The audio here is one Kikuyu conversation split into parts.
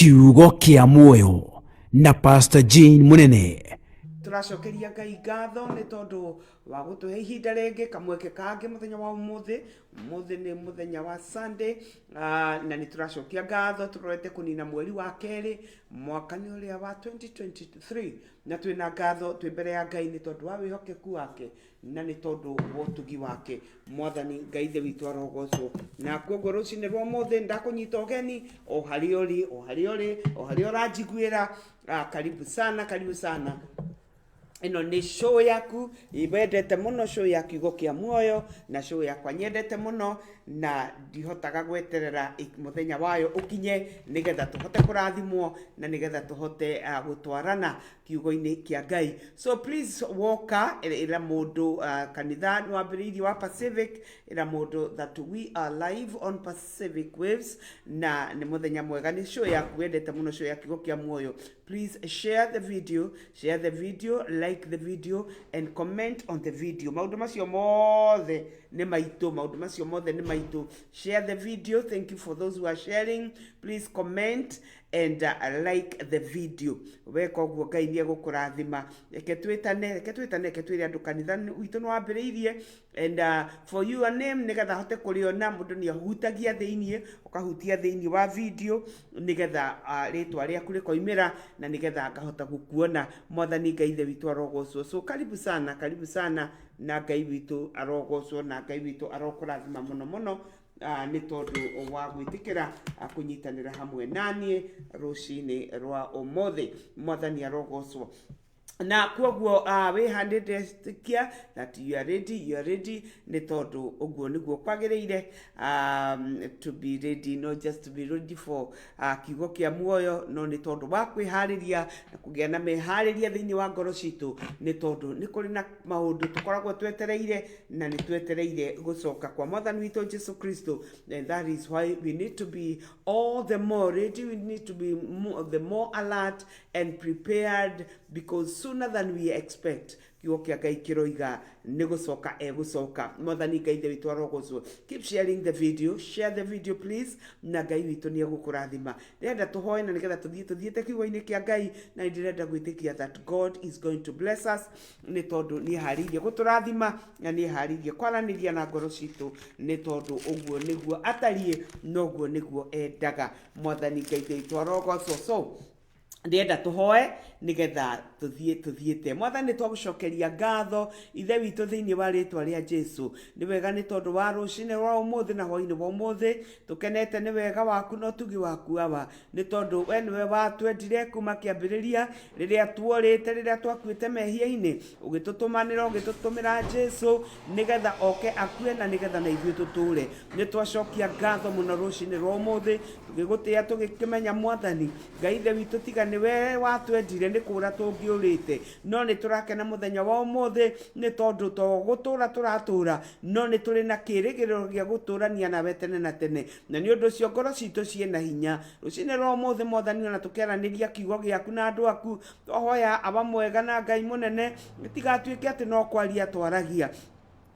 Kiugo kĩa muoyo na Pastor Jane Munene. Tũracokeria Ngai ngatho nĩ tondũ wa gũtũhe ihinda rĩngĩ, kamweke kangĩ mũthenya wa ũmũthĩ. Ũmũthĩ nĩ mũthenya wa Sunday, na nĩ tũracokia ngatho tũrorete kũnina mweri wa kerĩ mwaka nĩ ũrĩa wa 2023, na twĩna ngatho twĩ mbere ya Ngai nĩ tondũ wa wĩhokeku wake na nĩ tondũ wa ũtugi wake. Mwathani Ngai Ithe witũ arogocwo. Na koguo rũcinĩ rwa ũmũthĩ ndakũnyita ũgeni o harĩa ũrĩ, o harĩa ũrĩ, o harĩa ũranjiguĩra. Karibu sana, karibu sana. Ĩno nĩ show yaku wendete mũno, show ya Kiugo kĩa Muoyo, na show yakwa nyendete mũno, na ndihotaga gweterera mũthenya wayo ũkinye nĩgetha tũhote kũrathimwo na nĩgetha tũhote gũtwarana kiugo-inĩ kĩa Ngai. So please woka ĩra mũndũ kanitha nĩ wambĩrĩirie wa Pacific, ĩra mũndũ that we are live on Pacific Waves, na nĩ mũthenya mwega, nĩ show yaku wendete mũno, show ya Kiugo kĩa Muoyo. Please share the video, share the video, like the video and comment on the video. Maũndũ macio mothe nĩ maitũ, maũndũ macio mothe nĩ maitũ. Share the video, thank you for those who are sharing. Please comment and like the video. Weka ũguo Ngai nĩ egũkũrathima. Reke twĩtane, reke twĩtane, reke twĩre andũ kanitha witũ nĩ wambĩrĩirie. And for your name, nĩgetha hote kũrĩona, mũndũ nĩ ahutagia thĩiniĩ, ũkahutia thĩiniĩ wa video nĩgetha rĩtwa rĩaku rĩkoimĩra na nĩgetha ngahota gũkuona. Mwathani Ngai Ithe witũ arogocwo. So karibu sana, karibu sana, na Ngai witũ arogocwo, na Ngai witũ arokũrathima mũno mũno, nĩ tondũ wa gwĩtĩkĩra kũnyitanĩra hamwe naniĩ rũcinĩ rwa ũmũthĩ. Mwathani arogocwo. Na koguo wĩhandĩte kia that you are ready, you are ready, nĩ tondũ ũguo nĩguo kwagĩrĩire, to be ready, not just to be ready for Kiugo kĩa Muoyo, no nĩ tondũ wa kwĩharĩria na kũgĩa na meharĩria thĩinĩ wa ngoro citũ, nĩ tondũ nĩ kũrĩ na maũndũ tũkoragwo twetereire, na nĩ twetereire gũcoka kwa Mwathani witũ Jesu Kristo. And that is why we need to be all the more ready, we need to be more, the more alert and prepared, because sooner than we expect, kiugo kĩa Ngai kĩroiga nĩ gũcoka egũcoka. Mwathani Ngai Ithe witũ arogocwo. Keep sharing the video, share the video please, na Ngai witũ nĩ egũkũrathima. Ndĩrenda tũhoe na nĩgetha tũthiĩ tũthiĩte kiugo-inĩ kĩa Ngai, na ndĩrenda gwĩtĩkia that God is going to bless us, nĩ tondũ nĩ eharĩirie gũtũrathima na nĩ eharĩirie kwaranĩria na ngoro citũ, nĩ tondũ ũguo nĩguo atariĩ noguo nĩguo endaga. Mwathani Ngai Ithe witũ arogocwo. So ndĩrenda tũhoe nĩgetha tũthiĩ tũthiĩte. Mwathani, twagũcokeria ngatho Ithe witũ thĩinĩ wa rĩtwa rĩa Jesu. Nĩ wega nĩ tondũ wa rũcinĩ rwa ũmũthĩ na hwainĩ wa ũmũthĩ, tũkenete nĩ wega waku na ũtugi waku Awa, nĩ tondũ we nĩwe watwendire kuma kĩambĩrĩria, rĩrĩa tuorĩte, rĩrĩa twakuĩte mehia-inĩ, ũgĩtũtũmanĩra, ũgĩtũtũmĩra Jesu nĩgetha oke akue na nĩgetha na ithuĩ tũtũre. Nĩ twacokia ngatho mũno rũcinĩ rwa ũmũthĩ, tũgĩgũtĩa, tũgĩkĩmenya Mwathani Ngai Ithe witũ, tiga nĩwe watwendire nĩ kũra tũngĩũrĩte. No nĩ tũrakena mũthenya wa ũmũthĩ, nĩ tondũ to gũtũra tũratũra, no nĩ tũrĩ na kĩrĩgĩrĩro gĩa gũtũrania nawe tene na tene, na nĩ ũndũ ũcio ngoro citũ ciĩna hinya rũcinĩ rwa ũmũthĩ. Mwathani, ona tũkĩaranĩria kiugo gĩaku na andũ aku, twahoya Aba mwega na Ngai mũnene, tigatuĩke atĩ no kwaria twaragia,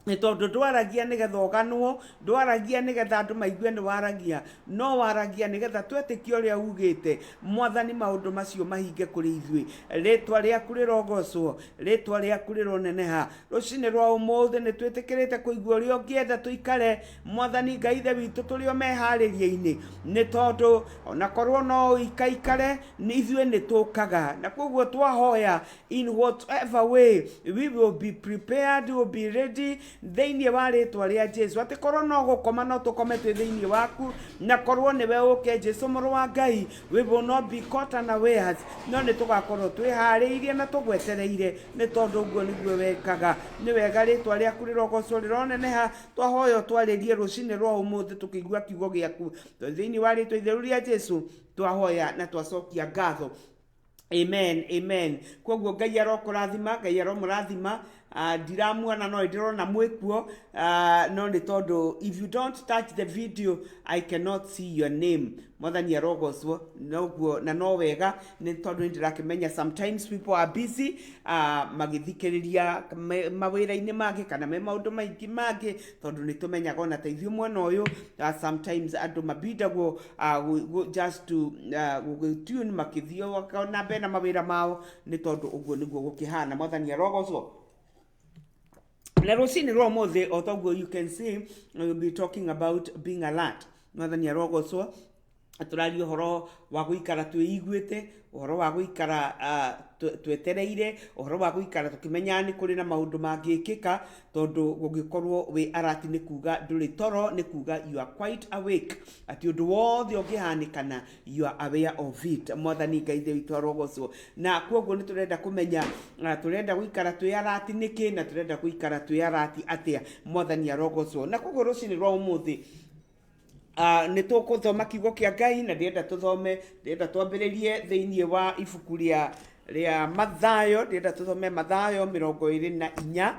nĩ tondũ ndwaragia nĩgetha ũganwo, ndwaragia nĩgetha andũ maigue nĩ waragia, no waragia nĩgetha twetĩkie ũrĩa ugĩte. Mwathani, maũndũ macio mahinge kũrĩ ithuĩ. Rĩtwa rĩaku rĩrogocwo, rĩtwa rĩaku rĩroneneha. Rũcinĩ rwa ũmũthĩ nĩ twĩtĩkĩrĩte kũigua ũrĩa ũngĩenda tũikare, Mwathani Ngai Ithe witũ, tũrĩ o meharĩria-inĩ, nĩ tondũ onakorwo no ũikaikare, ithuĩ nĩ tũkaga. Na koguo twahoya, in whatever way we will be prepared, we will be ready thĩinĩ wa rĩtwa rĩa Jesu, atĩ korwo no gũkoma no tũkome twĩ thĩinĩ waku, na korwo nĩwe ũke Jesu mũrũ wa Ngai, we will not be caught unawares, no nĩ tũgakorwo twĩharĩirie na tũgwetereire, nĩ tondũ ũguo nĩguo wekaga. Nĩ wega, rĩtwa rĩaku rĩrogocwo, rĩroneneha. Twahoya twarĩrie rũcinĩ rwa ũmũthĩ tũkĩigua kiugo gĩaku. Thĩinĩ wa rĩtwa itheru rĩa Jesu twahoya na twacokia ngatho. Amen, amen. Koguo Ngai arokũrathima, Ngai aromũrathima. Ndiramuona no ndĩrona mwĩkuo, no nĩ tondũ if you don't touch the video I cannot see your name. Mwathani arogocwo. Noguo na no wega nĩ tondũ nĩ ndĩrakĩmenya sometimes people are busy, magĩthikĩrĩria mawĩra-inĩ mangĩ kana me maũndũ maingĩ mangĩ, tondũ nĩ tũmenyaga ona ta ithuĩ mwena ũyũ, sometimes andũ mabindagwo just to gũgĩtune makĩthiĩ na mbere na mawĩra mao, nĩ tondũ ũguo nĩguo gũkĩhana. Mwathani arogocwo. Na rũcinĩ rwa ũmũthĩ, o toguo you can see, we will be talking about being alert. Mwathani arogocwo. Tũraria ũhoro wa gũikara twĩiguĩte, ũhoro wa gũikara twetereire, ũhoro wa gũikara tũkĩmenyaga nĩ kũrĩ na maũndũ mangĩkĩka, tondũ gũgĩkorwo wĩ alert nĩ kuga ndũrĩ toro, nĩ kuga you are quite awake, atĩ ũndũ wothe ũngĩhanĩkana you are aware of it. Mwathani Ngai Ithe witũ arogocwo. Na koguo nĩ tũrenda kũmenya, tũrenda gũikara twĩ alert nĩkĩ, na tũrenda gũikara twĩ alert atĩa. Mwathani arogocwo. Na koguo rũcinĩ rwa ũmũthĩ nĩ tũgũthoma kiugo kĩa Ngai, na ndĩrenda tũthome, ndĩrenda twambĩrĩrie thĩinĩ wa ibuku rĩa Mathayo. Ndĩrenda tũthome Mathayo 24,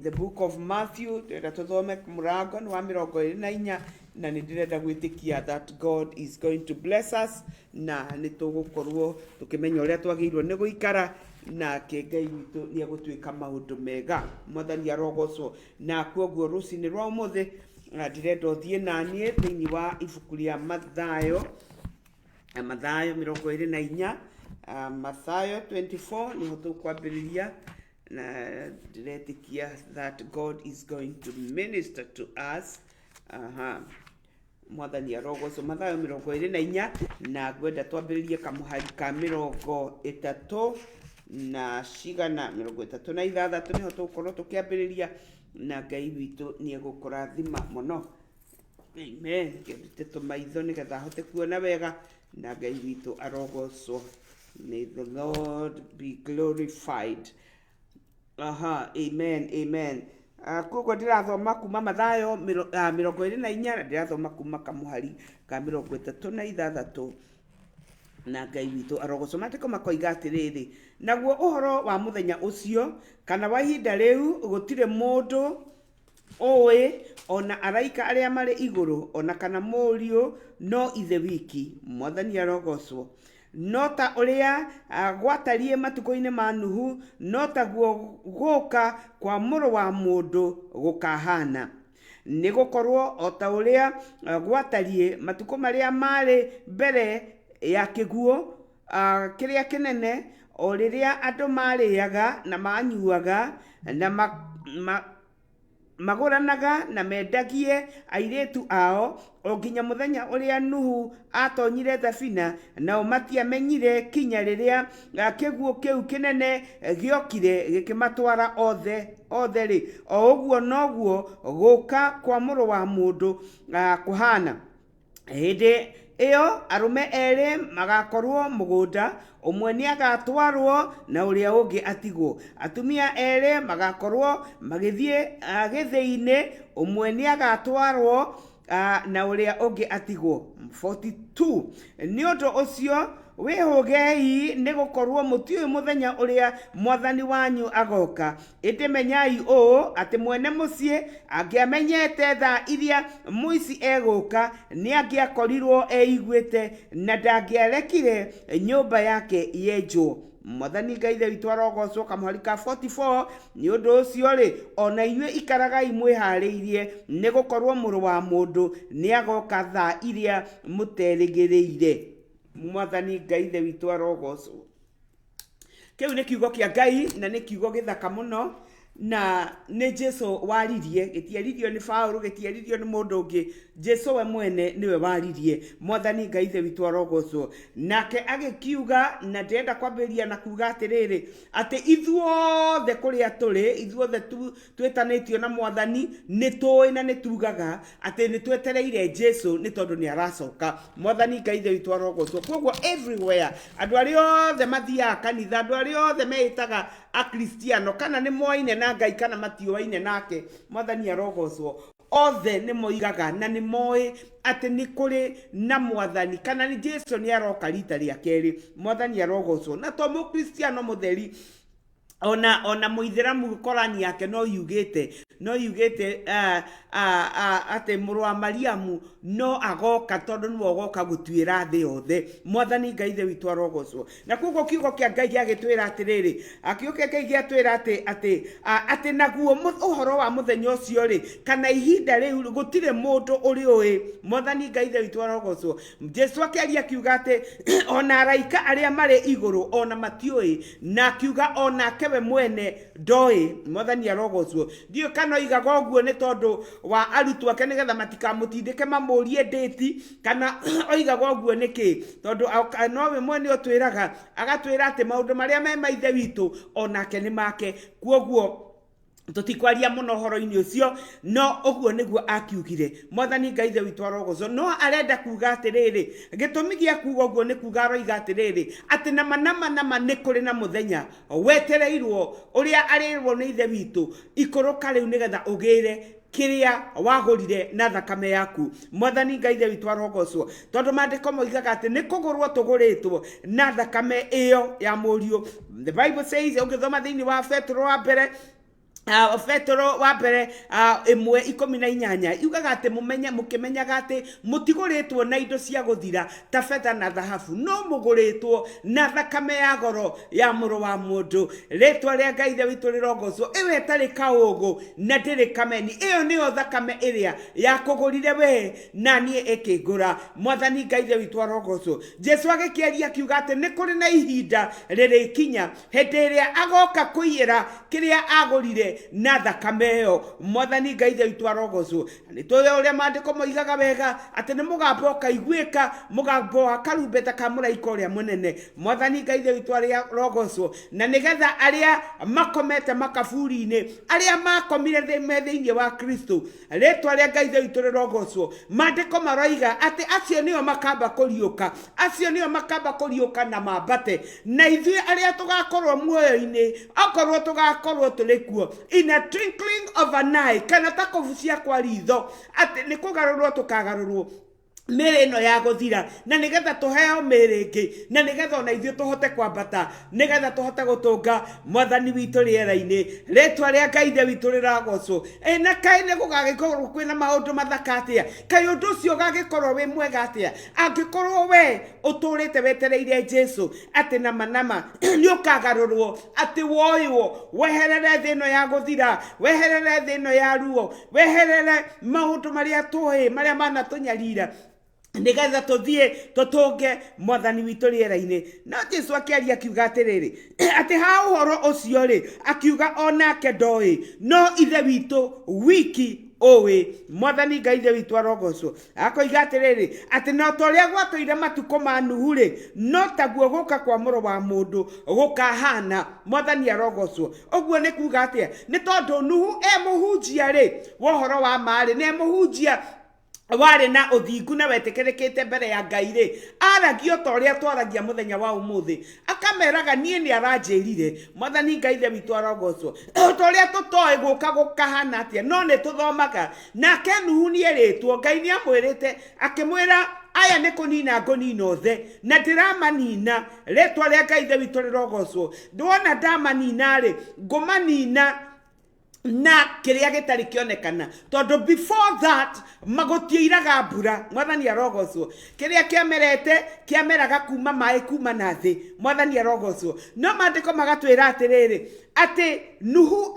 the book of Matthew. Ndĩrenda tũthome mũrango nĩ wa 24, na nĩ ndĩrenda gwĩtĩkia that God is going to bless us, na nĩ tũgũkorwo tũkĩmenya ũrĩa twagĩrĩirwo nĩ gũikara, nake Ngai witũ nĩ egũtuĩka maũndũ mega. Mwathani arogocwo. Na koguo rũcinĩ rwa ũmũthĩ na ndĩrenda ũthiĩ naniĩ thĩinĩ wa ibuku rĩa Mathayo, Mathayo 24, Mathayo 24 nĩho tũkwambĩrĩria, na ndĩretĩkia that God is going to minister to us. Aha. Mwathani arogocwo. Mathayo 24, na ngwenda twambĩrĩrie kamũhari ka 30 na cigana, 36 nĩho tũgũkorwo tũkĩambĩrĩria, na Ngai witũ nĩ egũkũrathima mũno. Amen. Ngĩrute tũmaitho nĩgetha ahote kuona wega, na Ngai witũ arogocwo. May the Lord be glorified. Aha, amen, amen. Koguo ndĩrathoma kuma Mathayo 24, na ndĩrathoma kuma kamũhari ka 36, na Ngai witũ arogocwo. Maandĩko makoiga atĩrĩrĩ, naguo ũhoro wa mũthenya ũcio kana wa ihinda rĩu gũtirĩ mũndũ ũĩ, ona araika arĩa marĩ igũrũ, ona kana Mũriũ, no Ithe wiki. Mwathani arogocwo. No ta ũrĩa gwatariĩ matukũ-inĩ ma Nuhu, no taguo gũka kwa Mũrũ wa Mũndũ gũkahana. Nĩ gũkorwo o ta ũrĩa gwatariĩ matukũ marĩa marĩ mbere ya kĩguũ kĩrĩa kĩnene, o rĩrĩa andũ marĩaga na manyuaga na magũranaga na mendagie airĩtu ao, o nginya mũthenya ũrĩa Nuhu atonyire thabina, nao matiamenyire kinya rĩrĩa kĩguũ kĩu kĩnene gĩokire gĩkĩmatwara othe othe rĩ, o ũguo noguo gũka kwa Mũrũ wa Mũndũ kũhana. Hĩndĩ ĩyo arũme erĩ magakorwo mũgũnda, ũmwe nĩ agatwarwo na ũrĩa ũngĩ atigwo. Atumia erĩ magakorwo magĩthiĩ gĩthĩi-inĩ, ũmwe nĩ agatwarwo na ũrĩa ũngĩ atigwo. 42 Nĩ ũndũ ũcio wĩhũgei, nĩ gũkorwo mũtiũĩ mũthenya ũrĩa Mwathani wanyu agoka. Ĩndĩ menyai ũũ, atĩ mwene mũciĩ angĩamenyete thaa iria mũici egũka, nĩ angĩakorirwo eiguĩte na ndangĩarekire nyũmba yake yenjwo. Mwathani Ngai Ithe witũ arogocwo. Kamũhari ka 44, nĩ ũndũ ũcio rĩ, ona inyuĩ ikaragai mwĩharĩirie, nĩ gũkorwo Mũrũ wa Mũndũ nĩ agoka thaa iria mũterĩgĩrĩire. Mwathani Ngai Ithe witũ arogocwo. Kĩu nĩ kiugo kĩa Ngai, na nĩ kiugo gĩthaka mũno, na nĩ Jesu waririe, gĩtiaririo nĩ Paũlũ, gĩtiaririo nĩ mũndũ ũngĩ. Jesu we mwene nĩwe waririe. Mwathani Ngai Ithe witũ arogocwo. Nake agĩkiuga, na ndĩrenda kwambĩrĩria na kuga atĩrĩrĩ, atĩ ithuothe kũrĩa tũrĩ, ithuothe twĩtanĩtio na Mwathani, nĩ tũĩ na nĩ tugaga atĩ nĩ twetereire Jesu nĩ tondũ nĩ aracoka. Mwathani Ngai Ithe witũ arogocwo. Koguo everywhere, andũ arĩa othe mathiaga kanitha, andũ arĩa othe meĩtaga akristiano, kana nĩ moaine na Ngai kana matioaine nake, Mwathani arogocwo, othe nĩ moigaga na nĩ moĩ atĩ nĩ kũrĩ na Mwathani, kana nĩ Jesu nĩ aroka rita rĩa kerĩ. Mwathani arogocwo. Na to mũkristiano mũtheri. Ona mũithĩramu Korani yake no yugĩte atĩ mũrũ wa Mariamu no agoka, tondũ nĩwe ũgoka gũtuĩra thĩ yothe. Mwathani Ngai Ithe witũ arogocwo. Na koguo kiugo kĩa Ngai gĩagĩtwĩra atĩrĩrĩ, kiugo kĩa Ngai gĩatwĩra atĩ naguo ũhoro wa mũthenya ũcio rĩ, kana ihinda rĩu, gũtirĩ mũndũ ũrĩ ũĩ. Mwathani Ngai Ithe witũ arogocwo. Jesu akĩaria akiuga atĩ ona araika arĩa marĩ igũrũ ona matiũĩ, na akiuga onake we mwene ndoĩ. Mwathani arogocwo. Ndiũĩ kana oigaga ũguo nĩ tondũ wa arutwo ake nĩgetha matikamũtindĩke mamũrie ndĩti, kana oigaga ũguo nĩkĩ, tondũ nowe mwene ũtwĩraga, agatwĩra atĩ maũndũ marĩa me ma Ithe witũ onake nĩ make. Kuoguo tũtikwaria mũno ũhoro-inĩ ũcio, no ũguo nĩguo akiugire. Mwathani Ngai Ithe witũ arogocwo. No arenda kuga atĩrĩrĩ, gĩtũmi gĩa kuga ũguo nĩ kuga aroiga atĩrĩrĩ, atĩ nama nama nama nĩ kũrĩ na mũthenya wetereirwo ũrĩa arĩrwo nĩ Ithe witũ, ikũrũka rĩu nĩgetha ũgĩre kĩrĩa wagũrire na thakame yaku. Mwathani Ngai Ithe witũ arogocwo, tondũ maandĩko moigaga atĩ nĩ kũgũrwo tũgũrĩtwo na thakame ĩyo ya mũriũ. The Bible says, ũngĩthoma thĩinĩ wa Petero wa mbere, Petero wa mbere 1:18, yugaga atĩ mũmenye, mũkĩmenyaga atĩ mũtigũrĩtwo na indo cia gũthira ta betha na thahabu, no mũgũrĩtwo na thakame ya goro ya mũrũ wa mũndũ. Rĩtwa rĩa Ngai Ithe witũ rĩrogocwo. Ĩyo ĩtarĩ kaũgũ na ndĩrĩ kameni, ĩyo nĩyo thakame ĩrĩa yakũgũrire we na niĩ ĩkĩngũra. Mwathani Ngai Ithe witũ arogocwo. Jesu agĩkĩaria akiuga atĩ nĩ kũrĩ na ihinda rĩrĩkinya hĩndĩ ĩrĩa agoka kũiyĩra kĩrĩa agũrire na thakame ĩyo. Mwathani Ngai Ithe witũ arogocwo. Nĩ tũĩ ũrĩa maandĩko moigaga wega atĩ nĩ mũgambo ũkaiguĩka, mũgambo wa karumbeta ka mũraika ũrĩa mũnene. Mwathani Ngai Ithe witũ arogocwo. Na nĩgetha arĩa makomete makaburi-inĩ, arĩa makomire me thĩinĩ wa Kristo, rĩtwa rĩa Ngai Ithe witũ rĩrogocwo. Maandĩko maroiga atĩ acio nĩo makamba kũriũka, acio nĩo makamba kũriũka na mambate, na ithuĩ arĩa tũgakorwo muoyo-inĩ, okorwo tũgakorwo tũrĩ kuo, in a twinkling of an eye, kana ta kũbucia kwa ritho, atĩ nĩ kũgarũrwo tũkagarũrwo mĩĩrĩ ĩno ya gũthira, na nĩgetha tũheo mĩĩrĩ ĩngĩ, na nĩgetha ona ithuĩ tũhote kwambata, nĩgetha tũhote gũtũnga Mwathani witũ rĩera-inĩ. Rĩtwa rĩa Ngai Ithe witũ rĩragocwo. Ĩ na kaĩ nĩ gũgagĩkorwo kwĩna maũndũ mathaka atĩa? Kaĩ ũndũ ũcio ũgagĩkorwo wĩ mwega atĩa angĩkorwo we ũtũrĩte wetereire Jesu atĩ nama nama nĩ ũkagarũrwo, atĩ woywo weherere thĩ ĩno ya gũthira, weherere thĩ ĩno ya ruo, weherere maũndũ marĩa tũĩ marĩa manatũnyarira, nĩgetha tũthiĩ tũtũnge Mwathani witũ rĩera-inĩ. No Jesu akĩaria akiuga atĩrĩrĩ, atĩ ha ũhoro ũcio rĩ, akiuga onake ndoĩ, no Ithe witũ wiki ũĩ. Mwathani Ngai Ithe witũ arogocwo. Akoiga atĩrĩrĩ, atĩ no ta ũrĩa gwatũire matukũ ma Nuhu rĩ, no taguo gũka kwa mũrũ wa mũndũ gũkahana. Mwathani arogocwo. Ũguo nĩ kuga atĩa? Nĩ tondũ Nuhu e mũhunjia rĩ wa ũhoro wa ma rĩ, nĩ mũhunjia warĩ na ũthingu na wetĩkĩrĩkĩte mbere ya Ngai rĩ, aragia ta ũrĩa twaragia mũthenya wa ũmũthĩ, akameraga niĩ nĩ aranjĩrire. Mwathani Ngai Ithe witũ arogocwo. Ta ũrĩa tũtoĩ gũka gũkahana atĩa, no nĩ tũthomaga nake Nuhu nĩ erĩtwo, Ngai nĩ amwĩrĩte akĩmwĩra, aya nĩ kũnina ngũnina othe na ndĩramanina. Rĩtwa rĩa Ngai Ithe witũ rĩrogocwo. Ndwona ndamanina rĩ, ngũmanina na kĩrĩa gĩtarĩ kĩonekana, tondũ before that magũtiiraga mbura. Mwathani arogocwo. Kĩrĩa kĩamerete kĩameraga kuma maĩ kuma na thĩ. Mwathani arogocwo. No maandĩko magatwĩra atĩrĩrĩ, atĩ Nuhu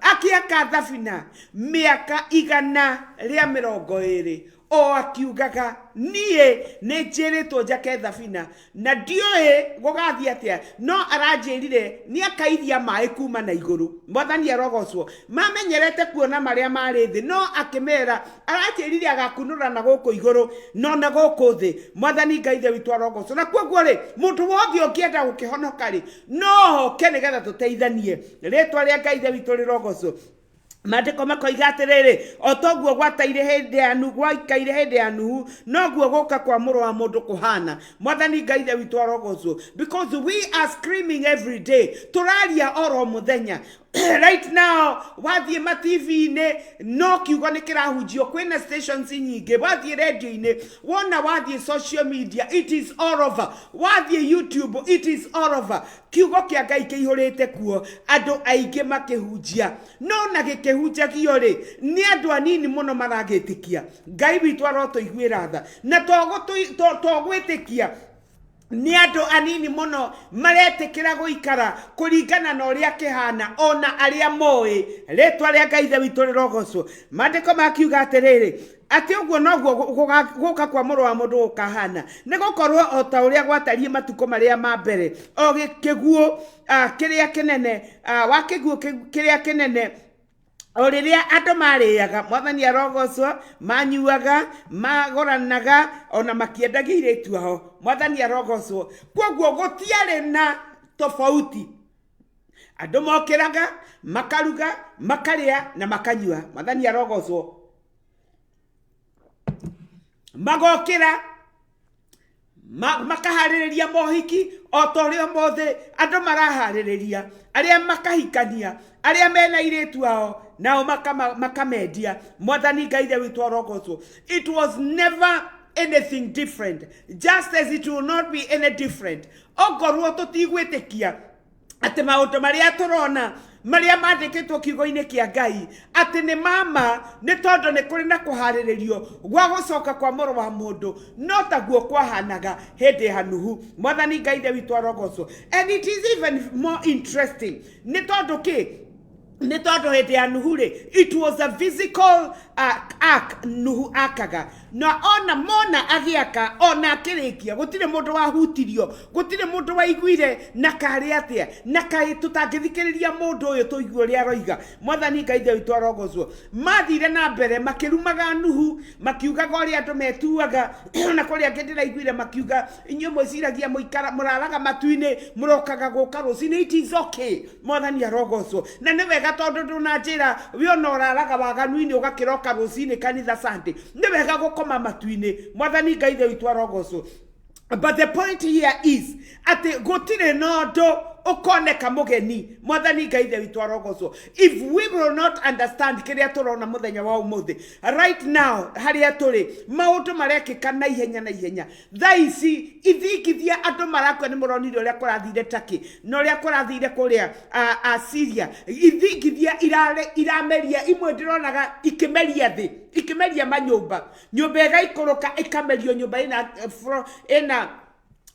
akĩaka thabina mĩaka 120, o akiugaga niĩ nĩ njĩrĩtwo njake thabina na ndiũĩ gũgathiĩ atĩa, no aranjĩrire nĩ akairia maĩ kuma na igũrũ. Mwathani arogocwo. Mamenyerete kuona marĩa marĩ thĩ, no akĩmera aranjĩrire agakunũra na gũkũ igũrũ no na gũkũ thĩ. Mwathani Ngai Ithe witũ arogocwo. Na kuoguo rĩ, mũndũ wothe ũngĩenda gũkĩhonoka rĩ, no oke nĩgetha tũteithanie. Rĩtwa rĩa Ngai Ithe witũ rĩrogocwo. Maandĩko makoiga atĩrĩrĩ, o toguo gwataire hĩndĩ ya Nuhu, gwaikaire hĩndĩ ya Nuhu, noguo gũka kwa mũrũ wa mũndũ kũhana. Mwathani Ngai Ithe witũ arogocwo. Because we are screaming every day, tũraria oro mũthenya. Right now wathiĩ ma TV-inĩ no kiugo nĩ kĩrahunjio, kwĩna stations nyingĩ, wathiĩ radio-inĩ wona, wathiĩ social media, it is all over, wathiĩ YouTube, it is all over. Kiugo kĩa Ngai kĩihũrĩte kuo, andũ aingĩ makĩhunjia, no na gĩkĩhunjagio rĩ, nĩ andũ anini mũno maragĩtĩkia. Ngai witũ arotũiguĩra tha, na to gwĩtĩkia nĩ andũ anini mũno maretĩkĩra gũikara kũringana na ũrĩa kĩhana, ona arĩa moĩ. Rĩtwa rĩa Ngai Ithe witũ rĩrogocwo. Maandĩko makiuga atĩrĩrĩ, atĩ ũguo noguo gũka kwa Mũrũ wa Mũndũ gũkahana, nĩ gũkorwo o ta ũrĩa gwatariĩ matukũ marĩa ma mbere o kĩguũ kĩrĩa kĩnene, wa kĩguũ kĩrĩa kĩnene, o rĩrĩa andũ marĩaga, Mwathani arogocwo, manyuaga, magũranaga, ona makĩendagia airĩtu ao. Mwathani arogocwo. Koguo gũtiarĩ na tofauti, andũ mokĩraga, makaruga, makarĩa na makanyua. Mwathani arogocwo. Magokĩra, makaharĩrĩria mohiki o ta ũrĩa ũmũthĩ andũ maraharĩrĩria arĩa makahikania, arĩa mena airĩtu ao nao makamendia. Mwathani Ngai Ithe witũ arogocwo. It was never anything different, just as it will not be any different ongorwo tũtigwĩtĩkia atĩ maũndũ marĩa tũrona, marĩa mandĩkĩtwo kiugo-inĩ kĩa Ngai, atĩ nĩ mama, nĩ tondũ nĩ kũrĩ na kũharĩrĩrio gwa gũcoka kwa Mũrũ wa Mũndũ, no taguo kwahanaga hĩndĩ ya Nuhu. Mwathani Ngai Ithe witũ arogocwo. And it is even more interesting nĩ tondũ kĩ? Nĩ tondũ hĩndĩ ya Nuhu rĩ, it was a physical ark Nuhu akaga, na ona mona agĩaka, ona akĩrĩkia, gũtirĩ mũndũ wahutirio, gũtirĩ mũndũ waiguire na karĩ atĩa, na kaĩ tũtangĩthikĩrĩria mũndũ ũyũ tũigue ũrĩa aroiga. Mwathani Ngai Ithe witũ arogocwo. Mathire na mbere makĩrumaga Nuhu, makiugaga ũrĩa andũ metuaga, na kũrĩa angĩ ndĩraiguire makiuga, "Inyuĩ mwĩciragia mũikara mũraraga matu-inĩ, mũrokaga gũka rũcinĩ." It is okay. Mwathani arogocwo. Na nĩ wega tondũ ndũnanjĩra we ona ũraraga waganu-inĩ ũgakĩroka rũcinĩ kanitha Sunday, nĩ wega gũkoma matu-inĩ. Mwathani Ngai Ithe witũ arogocwo. But the point here is atĩ gũtirĩ na ũndũ ũkoneka mũgeni. Mwathani Ngai Ithe witũ arogocwo. If we will not understand kĩrĩa tũrona mũthenya wa ũmũthĩ, right now harĩa tũrĩ, maũndũ marekĩka na ihenya na ihenya. Thaa ici ithingithia, andũ marakua. Nĩ mũronire ũrĩa kũrathire Turkey na ũrĩa kũrathire kũrĩa Syria. Ithingithia irameria imwe, ndĩronaga ikĩmeria thĩ, ikĩmeria manyũmba, nyũmba ĩgaikũrũka ĩkamerio, nyũmba ĩna ĩna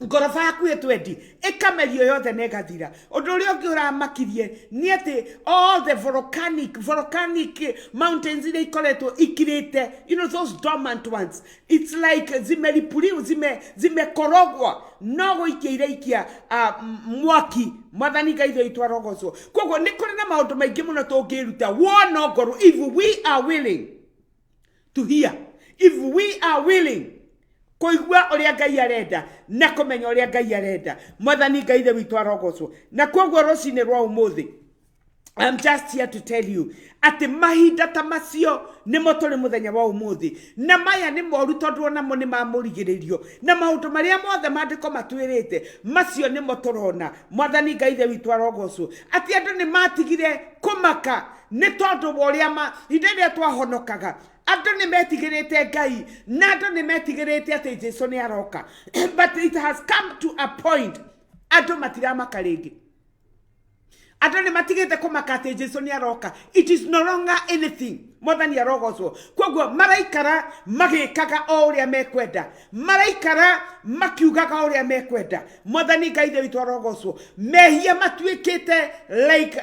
ngoroba hakuhĩ 20 ĩkamerio yothe na ĩgathira. Ũndũ ũrĩa ũngĩ ũramakirie nĩ atĩ all the volcanic mountains iria ikoretwo ikirĩte, those dormant ones, it's like zimeripuliwa, zimekorogwa, no gũikia iraikia mwaki. Mwathani Ngai Ithe witũ arogocwo. Koguo nĩ kũrĩ na maũndũ maingĩ mũno tũngĩruta wona ngorwo if we are willing to hear, if we are willing kũigua ũrĩa Ngai arenda na kũmenya ũrĩa Ngai arenda. Mwathani Ngai Ithe witũ arogocwo. Na koguo rũcinĩ rwa ũmũthĩ, I'm just here to tell you atĩ mahinda ta macio nĩmo tũrĩ mũthenya wa ũmũthĩ, na maya nĩ moru tondũ onamo nĩ mamũrigĩrĩrio, na maũndũ marĩa mothe maandĩko matwĩrĩte, macio nĩmo tũrona. Mwathani Ngai Ithe witũ arogocwo. Atĩ andũ nĩ matigire kũmaka nĩ tondũ wa ũrĩa ma hĩndĩ ĩrĩa twahonokaga, andũ nĩ metigĩrĩte Ngai na andũ nĩ metigĩrĩte atĩ Jesu nĩ aroka, but it has come to a point andũ matiramaka rĩngĩ. Andũ nĩ matigĩte kũmaka atĩ Jesu nĩ aroka. It is no longer anything. Mwathani arogocwo. Koguo maraikara magĩkaga o ũrĩa mekwenda, maraikara makiugaga o ũrĩa mekwenda. Mwathani Ngai Ithe witũ arogocwo. Mehia matuĩkĩte like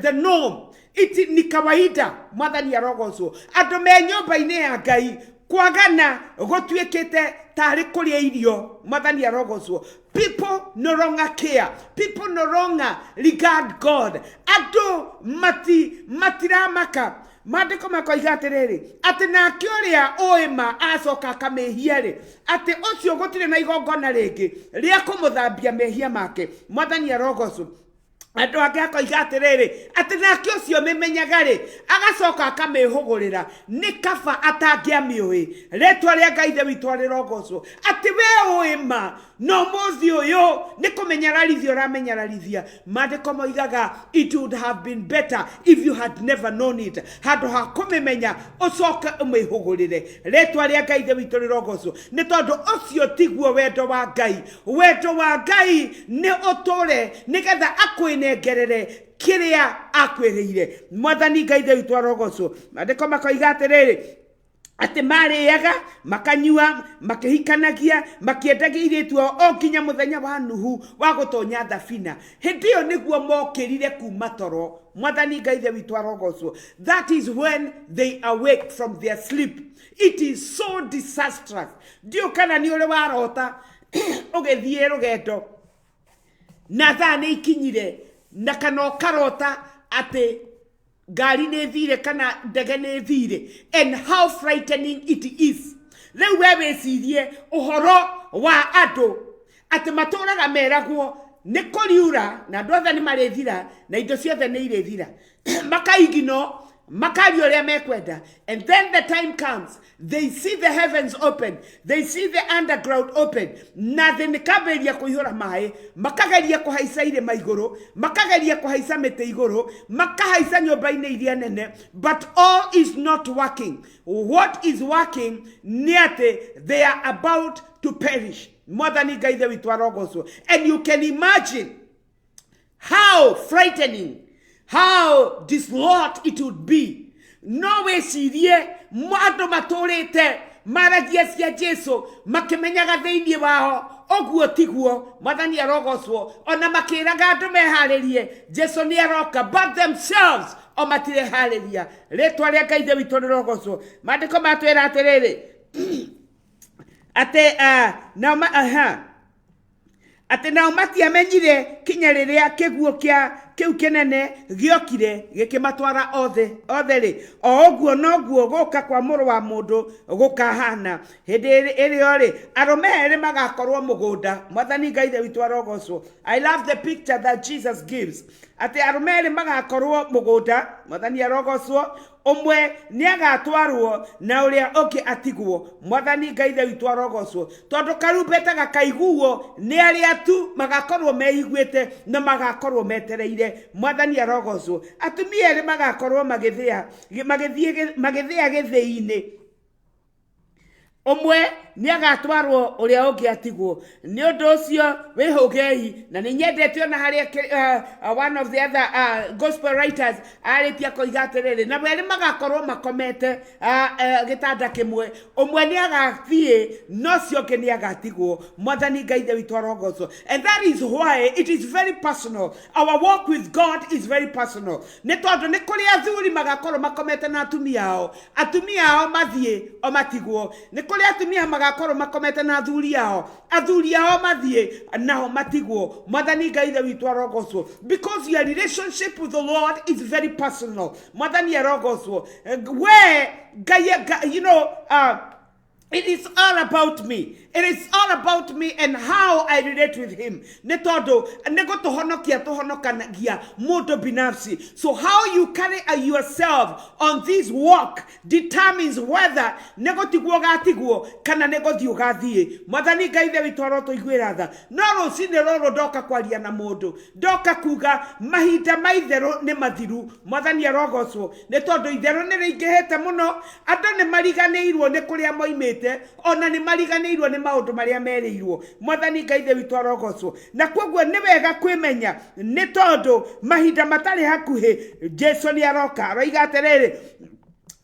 the norm, it ni kawaida. Mwathani arogocwo. Andũ me nyũmba-inĩ ya Ngai, kwagana gũtuĩkĩte tarĩ kũrĩa irio. Mwathani arogocwo. People no longer care, people no longer regard God. Andũ matiramaka. Maandĩko makoiga atĩrĩrĩ, atĩ nake ũrĩa ũĩ ma acoka akamĩhia rĩ, atĩ ũcio gũtirĩ na igongona rĩngĩ rĩa kũmũthambia mehia make. Mwathani arogocwo. Andũ angĩ akoiga atĩrĩrĩ, atĩ nake ũcio mĩmenyaga rĩ, agacoka akamĩhũgũrĩra. Nĩ kaba atangĩamĩũĩ. Rĩtwa rĩa Ngai Ithe witũ arĩrogocwo. Atĩ we ũĩ ma, na ũmũthĩ ũyũ nĩ kũmenyararithia ũramenyararithia. Maandĩko moigaga, it would have been better if you had never known it. Handũ ha kũmĩmenya ũcoke ũmĩhũgũrĩre. Rĩtwa rĩa Ngai Ithe witũ rĩrogocwo, nĩ tondũ ũcio tiguo wendo wa Ngai. Wendo wa Ngai nĩ ũtũre nĩgetha akwĩnengerere kĩrĩa akwĩrĩire. Mwathani Ngai Ithe witũ arogocwo. Maandĩko makoiga atĩrĩrĩ, atĩ marĩaga, makanyua, makĩhikanagia, makĩendagia airĩtu ao o nginya mũthenya wa Nuhu wa gũtonya thabina. Hĩndĩ ĩyo nĩguo mokĩrire kuma toro. Mwathani Ngai Ithe witũ arogocwo. That is when they awake from their sleep. It is so disastrous. Ndiũĩ kana nĩ ũrĩ warota ũgĩthiĩ rũgendo na thaa nĩ ikinyire, na kana ũkarota atĩ ngari nĩ thire kana ndege nĩ thire, and how frightening it is. Rĩu we wĩcirie ũhoro wa andũ atĩ matũraga meragwo nĩ kũriura na andũ othe nĩ marĩthira na indo ciothe nĩ irĩthira, makaigino, makaria ũrĩa mekwenda, and then the time comes, they see the heavens open, they see the underground open, na thĩ nĩ kambĩrĩria kũihũra maĩ, makageria kũhaica irĩma igũrũ, makageria kũhaica mĩtĩ igũrũ, makahaica nyũmba-inĩ iria nene, but all is not working. What is working nĩ atĩ they are about to perish. Mwathani Ngai Ithe witũ arogocwo. And you can imagine how frightening, how dislaught it would be. No wĩcirie andũ matũrĩte maragia cia Jesu makĩmenyaga thĩinĩ wao ũguo tiguo. Mwathani arogocwo. Ona makĩraga andũ meharĩrie, Jesu nĩ aroka, but themselves o matireharĩria. Rĩtwa rĩa Ngai Ithe witũ rĩrogocwo. Maandĩko matwĩra atĩrĩrĩ, atĩ nao aha, atĩ nao matiamenyire kinya rĩrĩa kĩguũ kĩa kĩu kĩnene gĩokire gĩkĩmatwara othe othe rĩ, o ũguo noguo gũka kwa Mũrũ wa Mũndũ gũkahana. Hĩndĩ ĩrĩo rĩ, arũme erĩ magakorwo mũgũnda. Mwathani Ngai Ithe witũ arogocwo. I love the picture that Jesus gives, atĩ arũme erĩ magakorwo mũgũnda. Mwathani arogocwo. Ũmwe nĩ agatwarwo na ũrĩa ũngĩ atigwo. Mwathani Ngai Ithe witũ arogocwo. Tondũ karumbeta gakaiguo nĩ arĩa tu magakorwo meiguĩte na magakorwo metereire. Mwathani arogocwo. Atumia erĩ magakorwo magĩthĩa magĩthiĩ magĩthĩa gĩthĩi-inĩ, ũmwe nĩ agatwarwo, ũrĩa ũngĩ atigwo. Nĩ ũndũ ũcio wĩhũgei. Na nĩ nyendete ona harĩa one of the other gospel writers arĩtie akoiga atĩrĩrĩ, na erĩ magakorwo makomete gĩtanda kĩmwe, ũmwe nĩ agathiĩ no ũcio ũngĩ nĩ agatigwo. Mwathani Ngai Ithe witũ arogocwo. And that is why it is very personal. Our walk with God is very personal, nĩ tondũ nĩ kũrĩ athuri magakorwo makomete na atumia ao, atumia ao mathiĩ o matigwo. Nĩ kũrĩ atumia magakorwo makomete na athuri ao, athuri ao mathiĩ nao matigwo. Mwathani Ngai Ithe witũ arogocwo, because your relationship with the Lord is very personal. Mwathani arogocwo. We Ngai, it is all about me. It is all about me and how I relate with him. Nĩ tondũ nĩ gũtũhonokia tũhonokanagia mũndũ binafsi. So how you carry yourself on this walk determines whether nĩ gũtigwo ũgatigwo kana nĩ gũthiĩ ũgathiĩ. Mwathani Ngai Ithe witũ arotũiguĩra tha. No rũcinĩ rũrũ ndoka kwaria na mũndũ, ndoka kuga mahinda ma itherũ nĩ mathiru. Mwathani arogocwo, nĩ tondũ itherũ nĩ rĩingĩhĩte mũno. Andũ nĩ mariganĩirwo nĩ kũrĩa moimĩte, ona nĩ mariganĩirwo nĩ maũndũ marĩa merĩirwo. Mwathani Ngai Ithe witũ arogocwo. Na koguo nĩ wega kwĩmenya, nĩ tondũ mahinda matarĩ hakuhĩ Jesu nĩ aroka. Aroiga atĩrĩrĩ,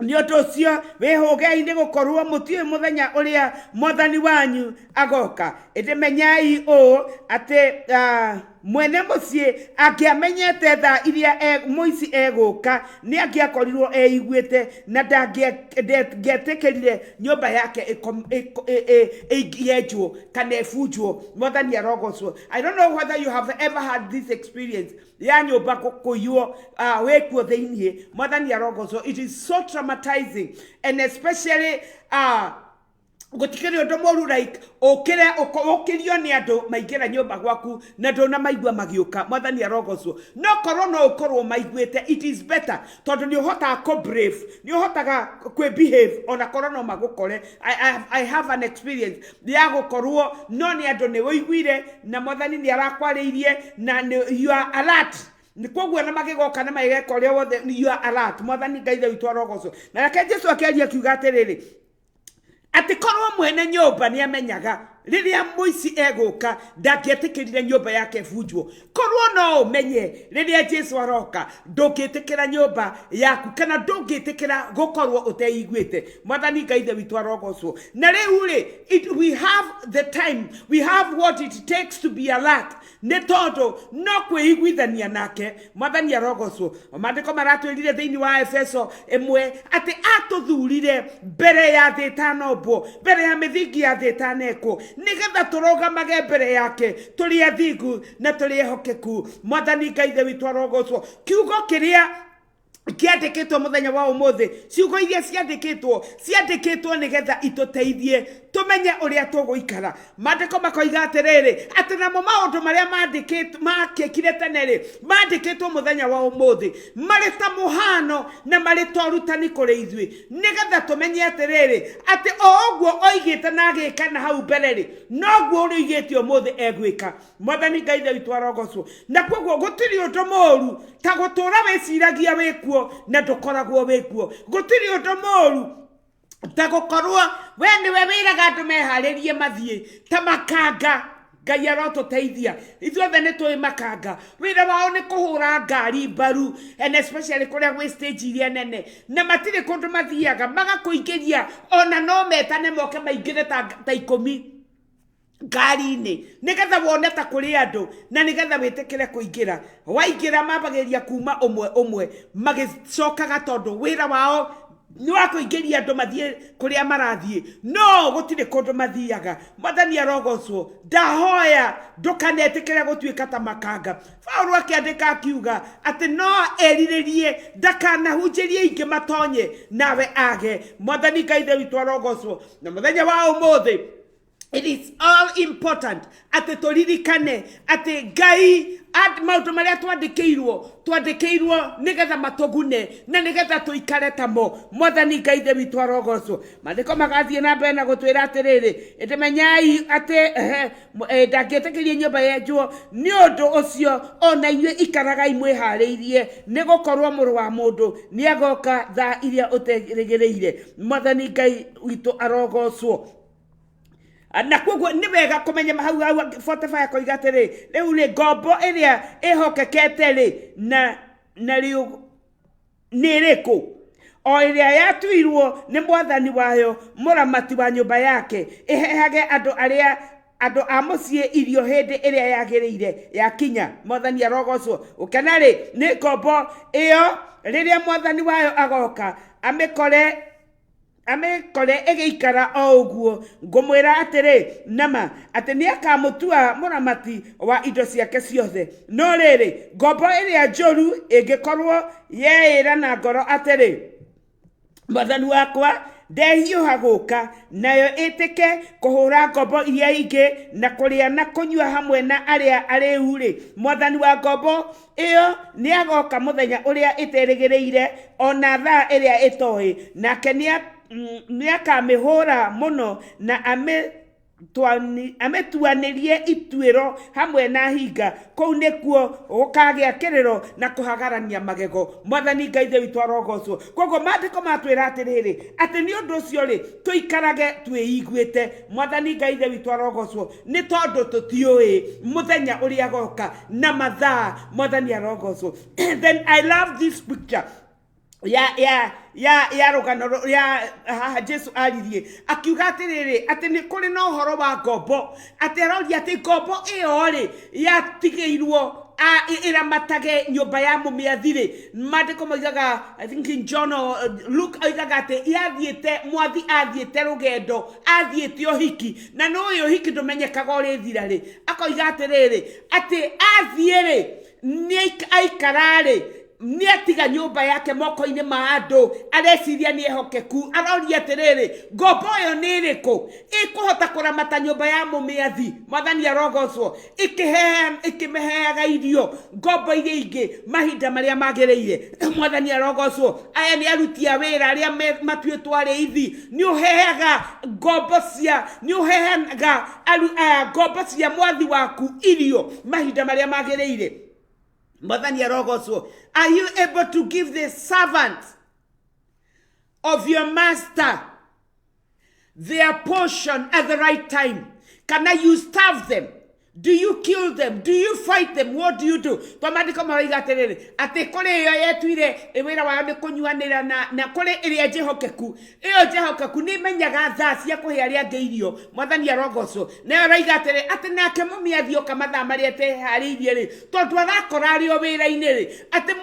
nĩ ũndũ ũcio wĩhũgei, nĩ gũkorwo mũtiũĩ mũthenya ũrĩa Mwathani wanyu agoka. Ĩndĩ menyai ũũ, atĩ mwene mũciĩ angĩamenyete thaa iria mũici egũka, nĩ angĩakorirwo eiguĩte na ndangĩetĩkĩrire nyũmba yake ĩyenjwo kana ĩbunjwo. Mwathani arogocwo. I don't know whether you have ever had this experience ya nyũmba kũiywo wĩkuo thĩiniĩ. Mwathani arogocwo. It is so traumatizing, and especially Gũtikĩrĩ ũndũ mũru like ũkĩre ũkĩrio nĩ andũ maingĩra nyũmba gwaku na ndũnamaigua magĩũka. Mwathani arogocwo. No korwo no ũkorwo maiguĩte, it is better, tondũ nĩ ũhotaga kũ brave, nĩ ũhotaga kwĩ behave ona korwo no magũkore. I have an experience ya gũkorwo no nĩ andũ nĩ ũiguire na Mwathani nĩ arakwarĩirie na nĩ you are alert. Nĩ koguo na magĩgoka na magĩgeka ũrĩa wothe, you are alert. Mwathani Ngai Ithe witũ arogocwo. Na reke Jesu akĩaria akiuga atĩrĩrĩ, atĩ korwo mwene nyũmba nĩ amenyaga rĩrĩa mũici egũka, ndangĩetĩkĩrire nyũmba yake ĩbunjwo. Korwo no ũmenye rĩrĩa Jesu aroka, ndũngĩtĩkĩra nyũmba yaku kana ndũngĩtĩkĩra gũkorwo ũteiguĩte. Mwathani Ngai Ithe witũ arogocwo. Na rĩu rĩ, we have the time, we have what it takes to be alert, nĩ tondũ no kwĩiguithania nake. Mwathani arogocwo. Maandĩko maratwĩrire thĩinĩ wa Efeso 1 atĩ atũthurire mbere ya thĩ ĩtanombwo, mbere ya mĩthingi ya thĩ ĩtanekwo, nĩgetha tũrũgamage mbere yake tũrĩ athingu na tũrĩ ehokeku. Mwathani Ngai Ithe witũ arogocwo. Kiugo kĩrĩa kĩandĩkĩtwo mũthenya wa ũmũthĩ, ciugo iria ciandĩkĩtwo, ciandĩkĩtwo nĩgetha itũteithie tũmenye ũrĩa tũgũikara. Maandĩko makoiga atĩrĩrĩ, atĩ namo maũndũ marĩa mandĩkĩtwo makĩkire tene rĩ, mandĩkĩtwo mũthenya wa ũmũthĩ marĩ ta mũhano na marĩ ta ũrutani kũrĩ ithuĩ, nĩgetha tũmenye atĩrĩrĩ, atĩ o ũguo oigĩte na agĩka na hau mbere rĩ, noguo ũrĩa oigĩte ũmũthĩ egwĩka. Mwathani Ngai Ithe witũ arogocwo. Na koguo gũtirĩ ũndũ mũru ta gũtũra wĩciragia wĩkuo na ndũkoragwo wĩkuo. Gũtirĩ ũndũ mũru ta gũkorwo we nĩwe wĩraga andũ meharĩrie mathiĩ ta makanga. Ngai arotũteithia. Ithuothe nĩ tũĩ makanga wĩra wao nĩ kũhũra ngari mbaru, and especially kũrĩa gwĩ stage iria nene, na matirĩ kũndũ mathiaga, magakũingĩria ona no metane moke maingĩre ta 10 ngari-inĩ, nĩgetha wone ta kũrĩ andũ na nĩgetha wĩtĩkĩre kũingĩra. Waingĩra, mambagĩrĩria kuma ũmwe ũmwe magĩcokaga, tondũ wĩra wao nĩ wa kũingĩria andũ mathiĩ kũrĩa marathiĩ, no gũtirĩ kũndũ mathiaga. Mwathani arogocwo. Ndahoya ndũkanetĩkĩre gũtuĩka ta makanga. Paulo akĩandĩka akiuga atĩ no erirĩrie ndakanahunjĩrie ingĩ matonye nawe age. Mwathani Ngai Ithe witũ arogocwo. Na mũthenya wa ũmũthĩ, it is all important atĩ tũririkane atĩ Ngai maũndũ marĩa twandĩkĩirwo, twandĩkĩirwo nĩgetha matũgune na nĩgetha tũikare tamo. Mwathani Ngai Ithe witũ arogocwo. Maandĩko magathiĩ na mbere na gũtwĩra atĩrĩrĩ, ĩndĩ menyai atĩ ndangĩtĩkĩria nyũmba yenjwo. Nĩ ũndũ ũcio ona inyuĩ ikaragai mwĩharĩirie, nĩ gũkorwo Mũrũ wa Mũndũ nĩ agoka thaa iria ũterĩgĩrĩire. Mwathani Ngai witũ arogocwo. Na koguo nĩ wega kũmenya hau hau 45 akoiga atĩrĩ, rĩu rĩ, ngombo ĩrĩa ĩhokekete rĩ, na rĩu nĩ ĩrĩkũ? O ĩrĩa yatuirwo nĩ mwathani wayo mũramati wa nyũmba yake, ĩhehage andũ arĩa andũ a mũciĩ irio hĩndĩ ĩrĩa yagĩrĩire yakinya. Mwathani arogocwo. Ũkena rĩ nĩ ngombo ĩyo rĩrĩa mwathani wayo agoka amĩkore ĩgĩikara o ũguo. Ngũmwĩra atĩrĩ nama, atĩ nĩ akamũtua mũramati wa indo ciake ciothe. No rĩrĩ, ngombo ĩrĩa njũru ĩngĩkorwo yeĩra na ngoro atĩrĩ, 'Mwathani wakwa ndehiũha gũka,' nayo ĩtĩke kũhũra ngombo iria ingĩ na kũrĩa na kũnyua hamwe na arĩa arĩu-rĩ, mwathani wa ngombo ĩyo nĩ agoka mũthenya ũrĩa ĩterĩgĩrĩire ona thaa ĩrĩa ĩtoĩ, nake nĩ akamĩhũra mũno na amĩtuanĩrie ituĩro hamwe na hinga. Kũu nĩkuo gũkagĩa kĩrĩro na kũhagarania magego. Mwathani Ngai Ithe witũ arogocwo. Koguo maandĩko matwĩra atĩrĩrĩ, atĩ nĩ ũndũ ũcio rĩ, tũikarage twĩiguĩte. Mwathani Ngai Ithe witũ arogocwo, nĩ tondũ tũtiũĩ mũthenya ũrĩa agoka na mathaa. Mwathani arogocwo. Then I love this picture ya rũgano ya haha Jesu aririe akiuga atĩrĩrĩ, atĩ nĩ kũrĩ na ũhoro wa ngombo, atĩ aroria atĩ ngombo ĩyo rĩ yatigĩirwo ĩramatage nyũmba ya mũmĩathi rĩ, maandĩko moigaga, I think in John or Luke, oigaga atĩ yathiĩte, mwathi athiĩte rũgendo, athiĩte ũhiki, na nĩ ũyũ ũhiki ndũmenyekaga ũrĩthira rĩ. Akoiga atĩrĩrĩ, atĩ athiĩ rĩ, nĩ aikara rĩ. Nĩ atiga nyũmba yake moko-inĩ ma andũ areciria nĩ ehokeku. Aroria atĩrĩrĩ, ngombo ĩyo nĩ ĩrĩkũ ĩkũhota kũramata nyũmba ya mũmĩathi? Mwathani arogocwo. Ĩkĩmĩheaga irio ngombo iria ingĩ mahinda marĩa magĩrĩire. Mwathani arogocwo. Aya nĩ aruti a wĩra arĩa matuĩtwo arĩithi. Nĩ ũheaga ngombo cia, nĩ ũheaga ngombo cia mwathi waku irio mahinda marĩa magĩrĩire. Mwathani arogocwo. Are you able to give the servant of your master their portion at the right time? Kana you starve them? Do you kill them? Do you fight them? What do you do? To maandĩko maroiga atĩrĩrĩ, atĩ kũrĩ ĩyo yetuire wĩra wayo nĩ kũnyuanĩra na kũrĩ ĩrĩa njĩhokeku. Ĩyo njĩhokeku nĩ ĩmenyaga thaa cia kũhe arĩa angĩ irio. Mwathani arogocwo. Nayo aroiga atĩrĩ, atĩ nake mũmĩathi oka mathaa marĩa ateharĩirie rĩ, tondũ arakora arĩ o wĩra-inĩ rĩ, atĩ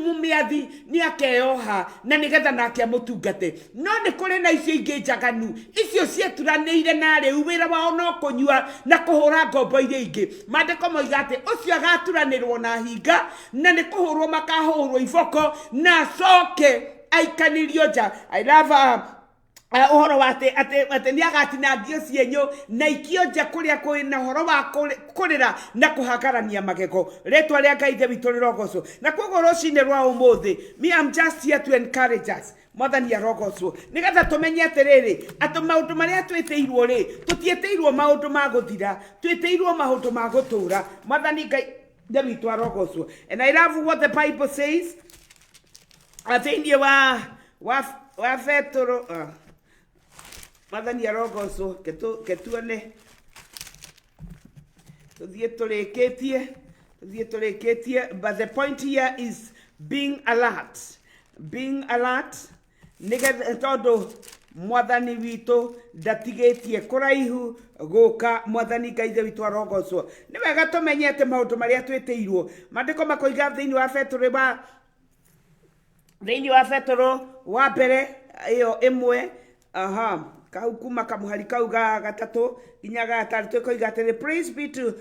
mũmĩathi nĩ akeyoha na nĩgetha nake amũtungate. No nĩ kũrĩ na icio ingĩ njaganu, icio cieturanĩire na rĩu wĩra wao no kũnyua na kũhũra ngombo iria ingĩ. Maandĩko moiga atĩ ũcio agaturanĩrwo na hinga, na nĩ kũhũrwo makahũrwo iboko, na acoke aikanĩrio nja. I love ũhoro wa atĩ nĩ agatinangio cienyũ na ikio nja kũrĩa kwĩ na ũhoro wa kũrĩra na kũhagarania magego. Rĩtwa rĩa Ngai Ithe witũ rĩrogocwo. Na koguo rũcinĩ rwa ũmũthĩ, me am just here to encourage us. Mwathani arogocwo. Nĩgetha tũmenye atĩrĩrĩ, atĩ maũndũ marĩa twĩtĩirwo rĩ, tũtiĩtĩirwo maũndũ ma gũthira, twĩtĩirwo maũndũ ma gũtũũra. Mwathani Ngai Ithe witũ arogocwo. And I love what the Bible says thĩinĩ wa Petero. Mwathani arogocwo. Ketuone tũthiĩ tũrĩkĩtie, tũthiĩ tũrĩkĩtie. But the point here is being alert, being alert, nĩgetha tondũ Mwathani witũ ndatigĩtie kũraihu gũka. Mwathani Ngai Ithe witũ arogocwo. Nĩ wega tũmenye atĩ maũndũ marĩa twĩtĩirwo, maandĩko makoiga thĩinĩ wa Petero wa thĩinĩ wa Petero wa mbere ĩyo 1, aha, kau kuma kamũhari kau ga gatatũ nginya ga gatandatũ, ĩkoiga atĩrĩ, "Praise be to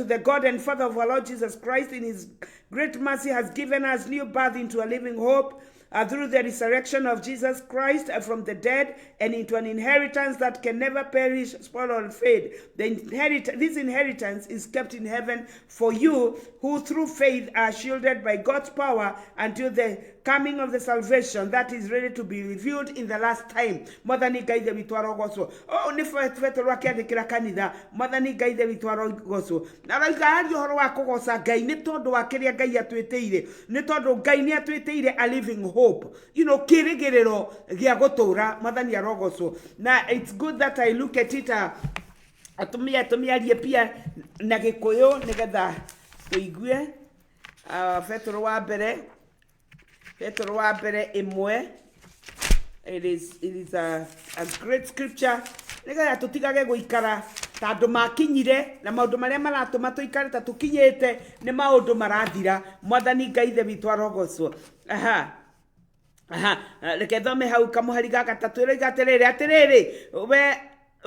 the God and Father of our Lord Jesus Christ. In his great mercy has given us new birth into a living hope through the resurrection of Jesus Christ from the dead and into an inheritance that can never perish, spoil or fade. This inheritance is kept in heaven for you who through faith are shielded by God's power until the coming of the salvation that is ready to be revealed in the last time." Mwathani Ngai Ithe witũ arogocwo. Oh, nĩ Petero akĩandĩkĩra kanitha. Mwathani Ngai Ithe witũ arogocwo. Na aroiga aria ũhoro wa kũgoca Ngai nĩ tondũ wa kĩrĩa Ngai atwĩtĩire, nĩ tondũ Ngai nĩ atwĩtĩire a living hope, kĩrĩgĩrĩro gĩa gũtũũra. Mwathani arogocwo. Na it's good that I look at it, atumia tũmĩarie pia na Gĩkũyũ nĩgetha tũigue. Petero wa mbere, Petero wa mbere 1. It is a great scripture nĩgetha tũtigage gũikara ta andũ makinyire, na maũndũ marĩa maratũma tũikare ta tũkinyĩte nĩ maũndũ marathira. Mwathani Ngai Ithe witũ arogocwo. Aha. Aha, reke thome hau kamũhari ga gatatũ. Ĩroiga atĩrĩrĩ, atĩrĩrĩ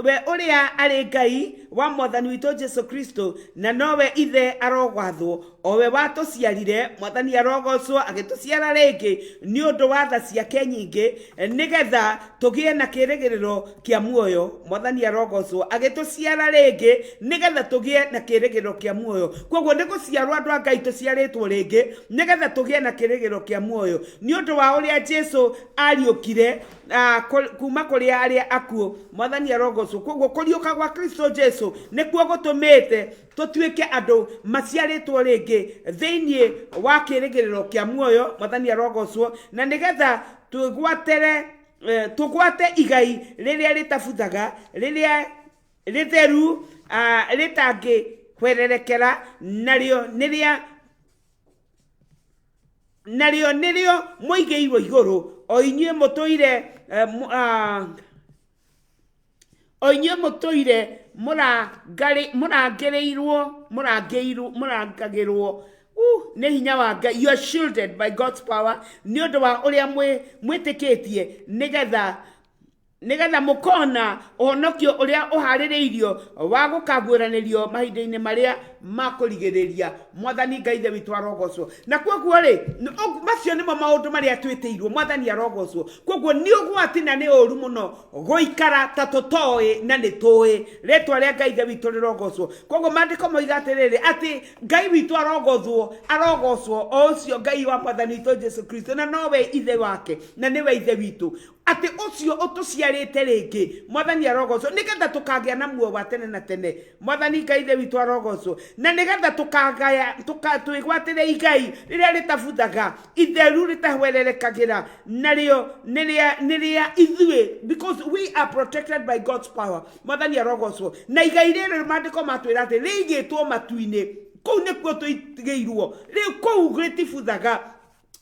we ũrĩa arĩ Ngai wa Mwathani witũ Jesu Kristo na nowe Ithe arogathwo, o we watũciarire, Mwathani arogocwo, agĩtũciara rĩngĩ nĩ ũndũ wa tha ciake nyingĩ, nĩgetha tũgĩe na kĩĩrĩgĩrĩro kĩa muoyo. Mwathani arogocwo. Agĩtũciara rĩngĩ nĩgetha tũgĩe na kĩĩrĩgĩrĩro kĩa muoyo. Koguo nĩ gũciarwo andũ a Ngai tũciarĩtwo rĩngĩ nĩgetha tũgĩe na kĩĩrĩgĩrĩro kĩa muoyo nĩ ũndũ wa ũrĩa Jesu ariũkire kuma kũrĩ arĩa akuũ. Mwathani arogocwo. Koguo kũriũka gwa Kristo Jesu nĩkuo gũtũmĩte tũtuĩke andũ maciarĩtwo rĩngĩ thĩinĩ wa kĩĩrĩgĩrĩro kĩa muoyo. Mwathani arogocwo. Na nĩgetha twĩgwatĩre tũgwate igai rĩrĩa rĩtabuthaga, rĩrĩa rĩtheru, rĩtangĩhwererekera, narĩo nĩrĩo mũigĩirwo igũrũ, o inyuĩ mũtũire o inyuĩ mũtũire mũrangĩrĩirwo mũrangĩirwo mũrangagĩrwo nĩ hinya wa Ngai. You are shielded by God's power nĩ ũndũ wa ũrĩa mwĩtĩkĩtie, nĩgetha Nĩgetha mũkona ũhonokio ũrĩa ũharĩrĩirio wa gũkaguũranĩrio mahinda-inĩ marĩa ma kũrigĩrĩria. Mwathani Ngai Ithe witũ arogocwo. Na kwoguo rĩ, macio nĩmo maũndũ marĩa twĩtĩirwo. Mwathani arogocwo. Kwoguo nĩ ũgwati na nĩ ũru mũno gũikara ta tũtoĩ na nĩ tũĩ. Rĩtwa rĩa Ngai Ithe witũ rĩrogocwo. Kwoguo maandĩko moiga atĩrĩrĩ, atĩ Ngai witũ arogothwo, arogocwo, o ũcio Ngai wa Mwathani witũ Jesu Kristo, na nowe Ithe wake, na nĩwe Ithe witũ. Atĩ ũcio ũtũciarĩte rĩngĩ, Mwathani arogocwo, nĩgetha tũkagĩa na muoyo wa tene na tene. Mwathani Ngai Ithe witũ arogocwo. Na nĩgetha tũkagaya, twĩgwatĩre igai rĩrĩa rĩtabuthaga, itheru rĩtahwererekagĩra, narĩo nĩ rĩa ithuĩ, because we are protected by God's power. Mwathani arogocwo. Na igai rĩrĩ maandĩko matwĩra atĩ rĩigĩtwo matu-inĩ, kũu nĩkuo tũigĩirwo. Rĩu kũu rĩtibuthaga,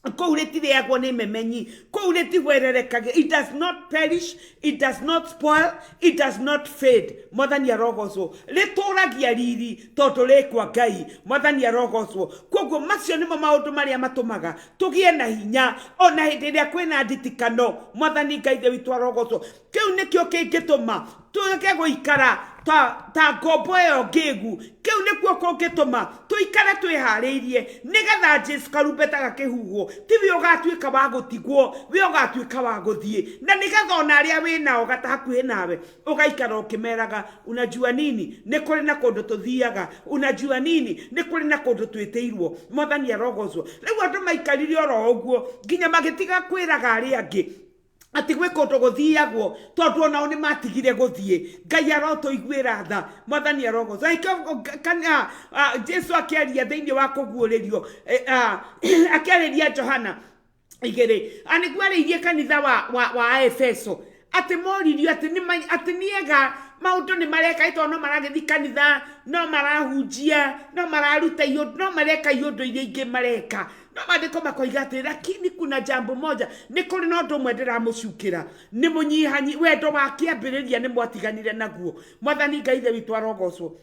kũu rĩtirĩagwo nĩ memenyi, kũu rĩtihwererekagĩra. It does not perish, it does not spoil, it does not fade. Mwathani arogocwo. Rĩtũragia riri tondũ rĩ kwa Ngai. Mwathani arogocwo. Kwoguo macio nĩmo maũndũ marĩa matũmaga tũgĩe na hinya ona hĩndĩ ĩrĩa kwĩna nditikano. Mwathani Ngai Ithe witũ arogocwo. Kĩu nĩkĩo kĩngĩtũma tũreke gũikara ta ngombo ĩyo ngĩgu. Kĩu nĩkuo kũngĩtũma tũikare twĩharĩirie, nĩgetha Jesu karumbeta gakĩhuhwo, ti we ũgatuĩka wa gũtigwo, we ũgatuĩka wa gũthiĩ. Na nĩgetha ona arĩa wĩ nao gata hakuhĩ nawe ũgaikara ũkĩmeraga, unajua nini, nĩ kũrĩ na kũndũ tũthiaga, unajua nini, nĩ kũrĩ na kũndũ twĩtĩirwo. Mwathani arogocwo. Rĩu andũ maikarire oro ũguo nginya magĩtiga kwĩraga arĩa angĩ atĩ gwĩ kũndũ gũthiagwo, tondũ onao nĩ matigire gũthiĩ. Ngai arotũiguĩra tha. Mwathani arogocwo. Kana Jesu akĩaria thĩinĩ wa kũguũrĩrio, akĩarĩria Johana igĩrĩ, nĩguo arĩirie kanitha wa Efeso, atĩ moririo atĩ atĩ nĩ ega maũndũ nĩ mareka, tondũ no maragĩthiĩ kanitha, no marahunjia, no mararuta iũndũ, no mareka iũndũ iria ingĩ mareka. No maandĩko makoiga atĩ lakini kuna jambo moja, nĩ kũrĩ na ũndũ ũmwe ndĩramũcukĩra, nĩ mũnyihanyi wendo wa kĩambĩrĩria nĩ mwatiganire naguo. Mwathani Ngai Ithe witũ arogocwo.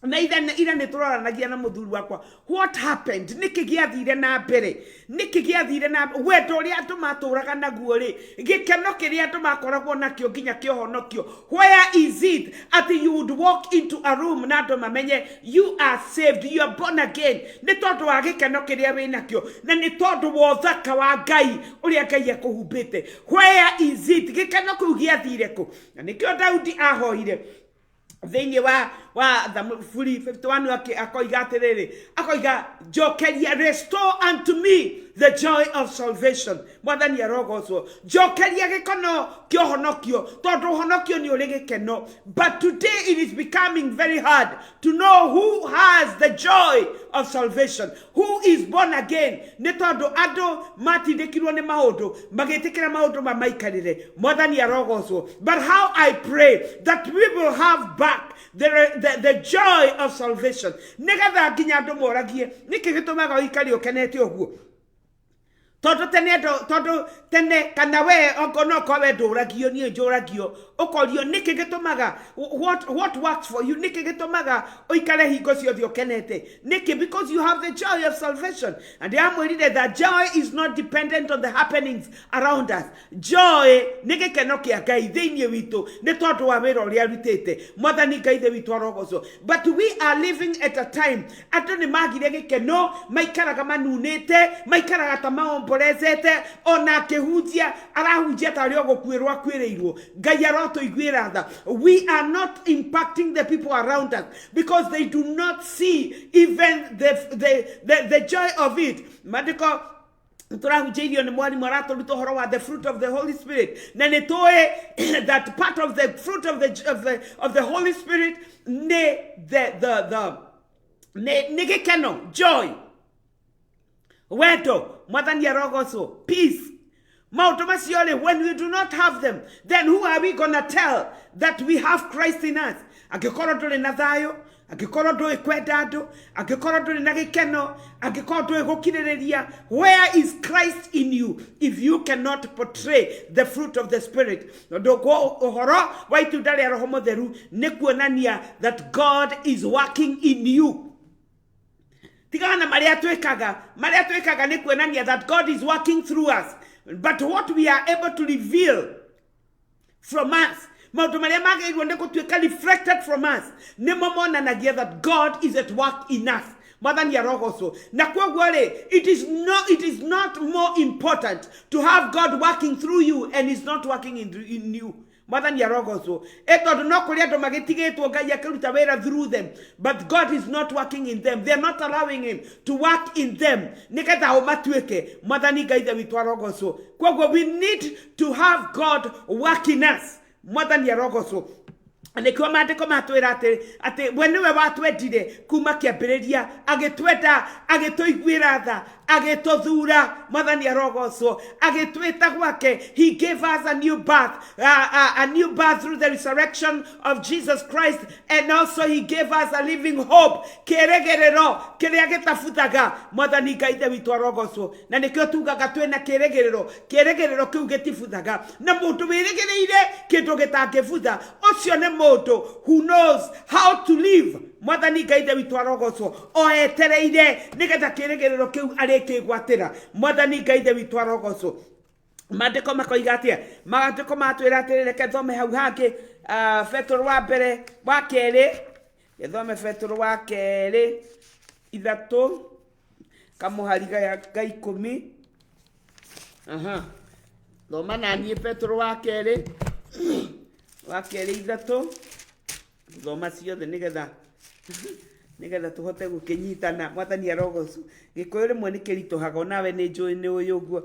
Na ira nĩ tũroranagia na mũthuri wakwa, what happened, nĩkĩ gĩathire na mbere, nĩkĩ gĩathire na wendo ũrĩa andũ matũraga naguo rĩ, gĩkeno kĩrĩa andũ makoragwo nakĩo nginya kĩohonokio, where is it? Atĩ you would walk into a room na andũ mamenye you are saved, you are born again, nĩ tondũ wa gĩkeno kĩrĩa wĩ nakĩo, na nĩ tondũ wa ũthaka wa Ngai ũrĩa Ngai akũhumbĩte. Where is it? Gĩkeno kĩu gĩathire kũ? Na nĩkĩo Daudi ahoire thĩinĩ wa Thaburi 51, akoiga atĩrĩrĩ, akoiga, njokeria, restore unto me the joy of salvation. Mwathani arogocwo. Njokeria gĩkeno kĩa ũhonokio, tondũ ũhonokio nĩ ũrĩ gĩkeno. But today it is becoming very hard to know who has the joy of salvation, who is born again, nĩ tondũ andũ matindĩkirwo nĩ maũndũ, magĩtĩkĩra maũndũ mamaikarĩre. Mwathani arogocwo. But how I pray that we will have back the joy of salvation, nĩgetha nginya andũ moragie, nĩkĩ gĩtũmaga ũikare ũkenete ũguo? Tondũ tene andũ, tondũ tene kana we oko no korwo we ndũragio, niĩ njũragio, ũkorio nĩkĩ gĩtũmaga, what works for you, nĩkĩ gĩtũmaga ũikare hingo ciothe ũkenete, nĩkĩ? Because you have the joy of salvation. And yamwĩrire that joy is not dependent on the happenings around us. Joy nĩ gĩkeno kĩa Ngai thĩinĩ witũ, nĩ tondũ wa wĩra ũrĩa arutĩte. Mwathani Ngai Ithe witũ arogocwo. But we are living at a time andũ nĩ magire gĩkeno, maikaraga manunĩte, maikaraga ta maomborezete, ona akĩhunjia arahunjia ta arĩ o gũkuĩrwo akuĩrĩirwo. Ngai arotũiguĩra tha. We are not impacting the people around us because they do not see even the joy of it. Maandĩko tũrahunjĩirio nĩ mwarimũ aratũruta ũhoro wa the fruit of the Holy Spirit, na nĩ tũĩ that part of the fruit of the Holy Spirit nĩ the nĩ gĩkeno, joy, wendo. Mwathani arogocwo. Peace. Maũndũ macio rĩ, when we do not have them, then who are we gonna tell that we have Christ in us? Angĩkorwo ndũrĩ na thayũ, angĩkorwo ndũĩ kwenda andũ, angĩkorwo ndũrĩ na gĩkeno, angĩkorwo ndũĩ gũkirĩrĩria, where is Christ in you if you cannot portray the fruit of the Spirit? Tondũ ũhoro wa itunda rĩa Roho Mũtheru nĩ kuonania that God is working in you. Tigana na marĩa twĩkaga, marĩa twĩkaga nĩ kuonania that God is working through us, but what we are able to reveal. From us, maũndũ marĩa magĩrĩirwo nĩ gũtuĩka reflected from us nĩmo monanagia that God is at work in us. Mwathani arogocwo. Na kwoguo rĩ, it is not more important to have God working through you and is not working in you. Mwathani arogocwo. Ĩ tondũ no kũrĩ andũ magĩtigĩtwo Ngai akĩruta wĩra through them, but God is not working in them. They are not allowing him to work in them nĩgetha o matuĩke. Mwathani Ngai Ithe witũ arogocwo. Kwoguo we need to have God work in us. Mwathani arogocwo. Nĩkĩo maandĩko matwĩra atĩ we nĩwe watwendire kuma kĩambĩrĩria, agĩtwenda, agĩtũiguĩra tha, agĩtũthura. Mwathani arogocwo. Agĩtwĩta gwake. He gave us a new birth, a new birth through the resurrection of Jesus Christ, and also he gave us a living hope, kĩrĩgĩrĩro kĩrĩa gĩtabuthaga. Mwathani Ngai Ithe witũ arogocwo. Na nĩkĩo tugaga twĩna kĩrĩgĩrĩro, kĩrĩgĩrĩro kĩu gĩtibuthaga. Na mũndũ wĩrĩgĩrĩire kĩndũ gĩtangĩbutha, ũcio nĩ mũndũ who knows how to live. Mwathani Ngai Ithe witũ arogocwo. O etereire nĩgetha kĩrĩgĩrĩro kĩu arĩkĩgwatĩra. Mwathani Ngai Ithe witũ arogocwo. Maandĩko makoiga atĩa? Maandĩko matwĩra atĩrĩ, reke thome hau hangĩ, Petero wa mbere, wa kerĩ, gĩthome Petero wa kerĩ 3 kamũhari ga 10. Aha. Thoma na niĩ Petero wa kerĩ 3. Thoma ciothe nĩgetha tũhote gũkĩnyitana. Mwathani arogocwo. Gĩkũyũ rĩmwe nĩ kĩritũhaga, onawe nĩ njũĩ nĩ ũĩ ũguo.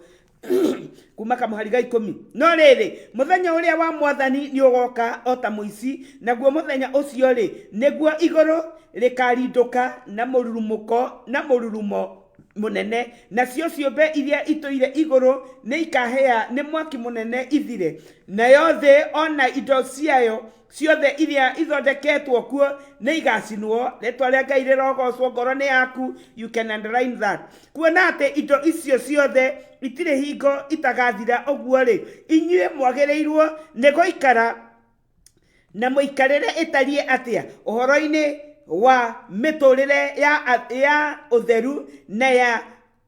Kuma kamũhari ga 10. No rĩrĩ, mũthenya ũrĩa wa Mwathani nĩ ũgoka o ta mũici, naguo mũthenya ũcio rĩ, nĩguo igũrũ rĩkarindũka na mũrurumũko na mũrurumo mũnene, nacio ciũmbe iria itũire igũrũ nĩ ikahĩa nĩ mwaki mũnene ithire, nayo thĩ ona indo ciayo ciothe iria ithondeketwo kuo nĩ igacinwo. Rĩtwa rĩa Ngai rĩrogocwo. Ngoro nĩ yaku, you can underline that. Kuona atĩ indo icio ciothe itirĩ hingo itagathira ũguo rĩ, inyuĩ mwagĩrĩirwo nĩ gũikara na mũikarĩre ĩtariĩ atĩa ũhoro-inĩ wa mĩtũrĩre ya ũtheru na ya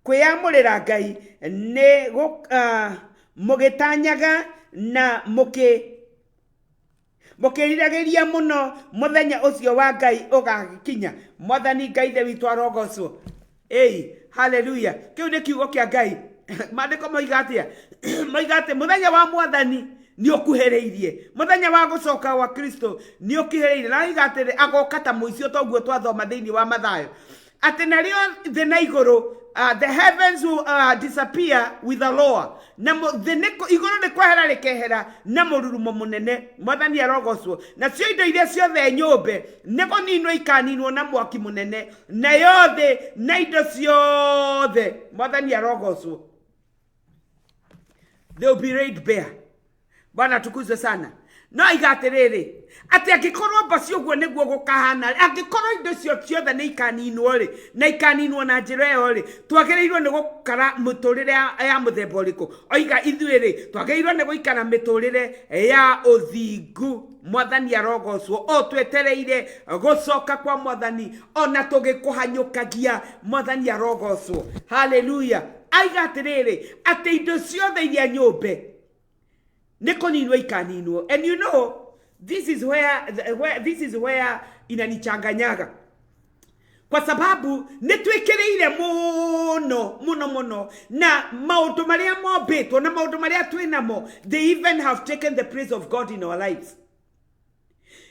kwĩyamũrĩra Ngai, nĩ mũgĩtanyaga na mũkĩriragĩria mũno mũthenya ũcio wa Ngai ũgakinya. Mwathani Ngai Ithe witũ arogocwo. Ĩi haleluya. Kĩu nĩ kiugo kĩa Ngai. Maandĩko moiga atĩa? Moiga atĩ mũthenya wa Mwathani nĩ ũkuhĩrĩirie, mũthenya wa gũcoka gwa Kristo nĩ ũkuhĩrĩirie. Na oiga atĩrĩ, agoka ta mũici, o toguo twathoma thĩinĩ wa Mathayo, atĩ narĩo thĩ na igũrũ, the heavens will disappear with a roar, na thĩ nĩ igũrũ nĩ kwehera rĩkehera na mũrurumo mũnene. Mwathani arogocwo. Nacio indo iria ciothe nyũmbe nĩ kũninwo ikaninwo na mwaki mũnene, nayo thĩ na indo ciothe, Mwathani arogocwo, they will be laid bare. Bwana tukuzwe sana. No iga atĩrĩrĩ, atĩ angĩkorwo mbaci ũguo nĩguo gũkahana, angĩkorwo indo icio ciothe nĩ ikaninwo rĩ, na ikaninwo na njĩra ĩyo rĩ, twagĩrĩirwo nĩ gũkara mĩtũrĩre ya mũthemba ũrĩkũ? Oiga ithuĩ rĩ, twagĩrĩirwo nĩ gũikara mĩtũrĩre ya ũthingu. Mwathani arogocwo. O twetereire gũcoka kwa Mwathani, ona tũgĩkũhanyũkagia. Mwathani arogocwo. Haleluya. Aiga atĩrĩrĩ, atĩ indo ciothe iria nyũmbe nĩ kũninwo ikaninwo. And you know this is where inanichanganyaga, kwa sababu nĩ twĩkĩrĩire mũno mũno mũno na maũndũ marĩa mombĩtwo na maũndũ marĩa twĩ namo. They even have taken the place of God in our lives.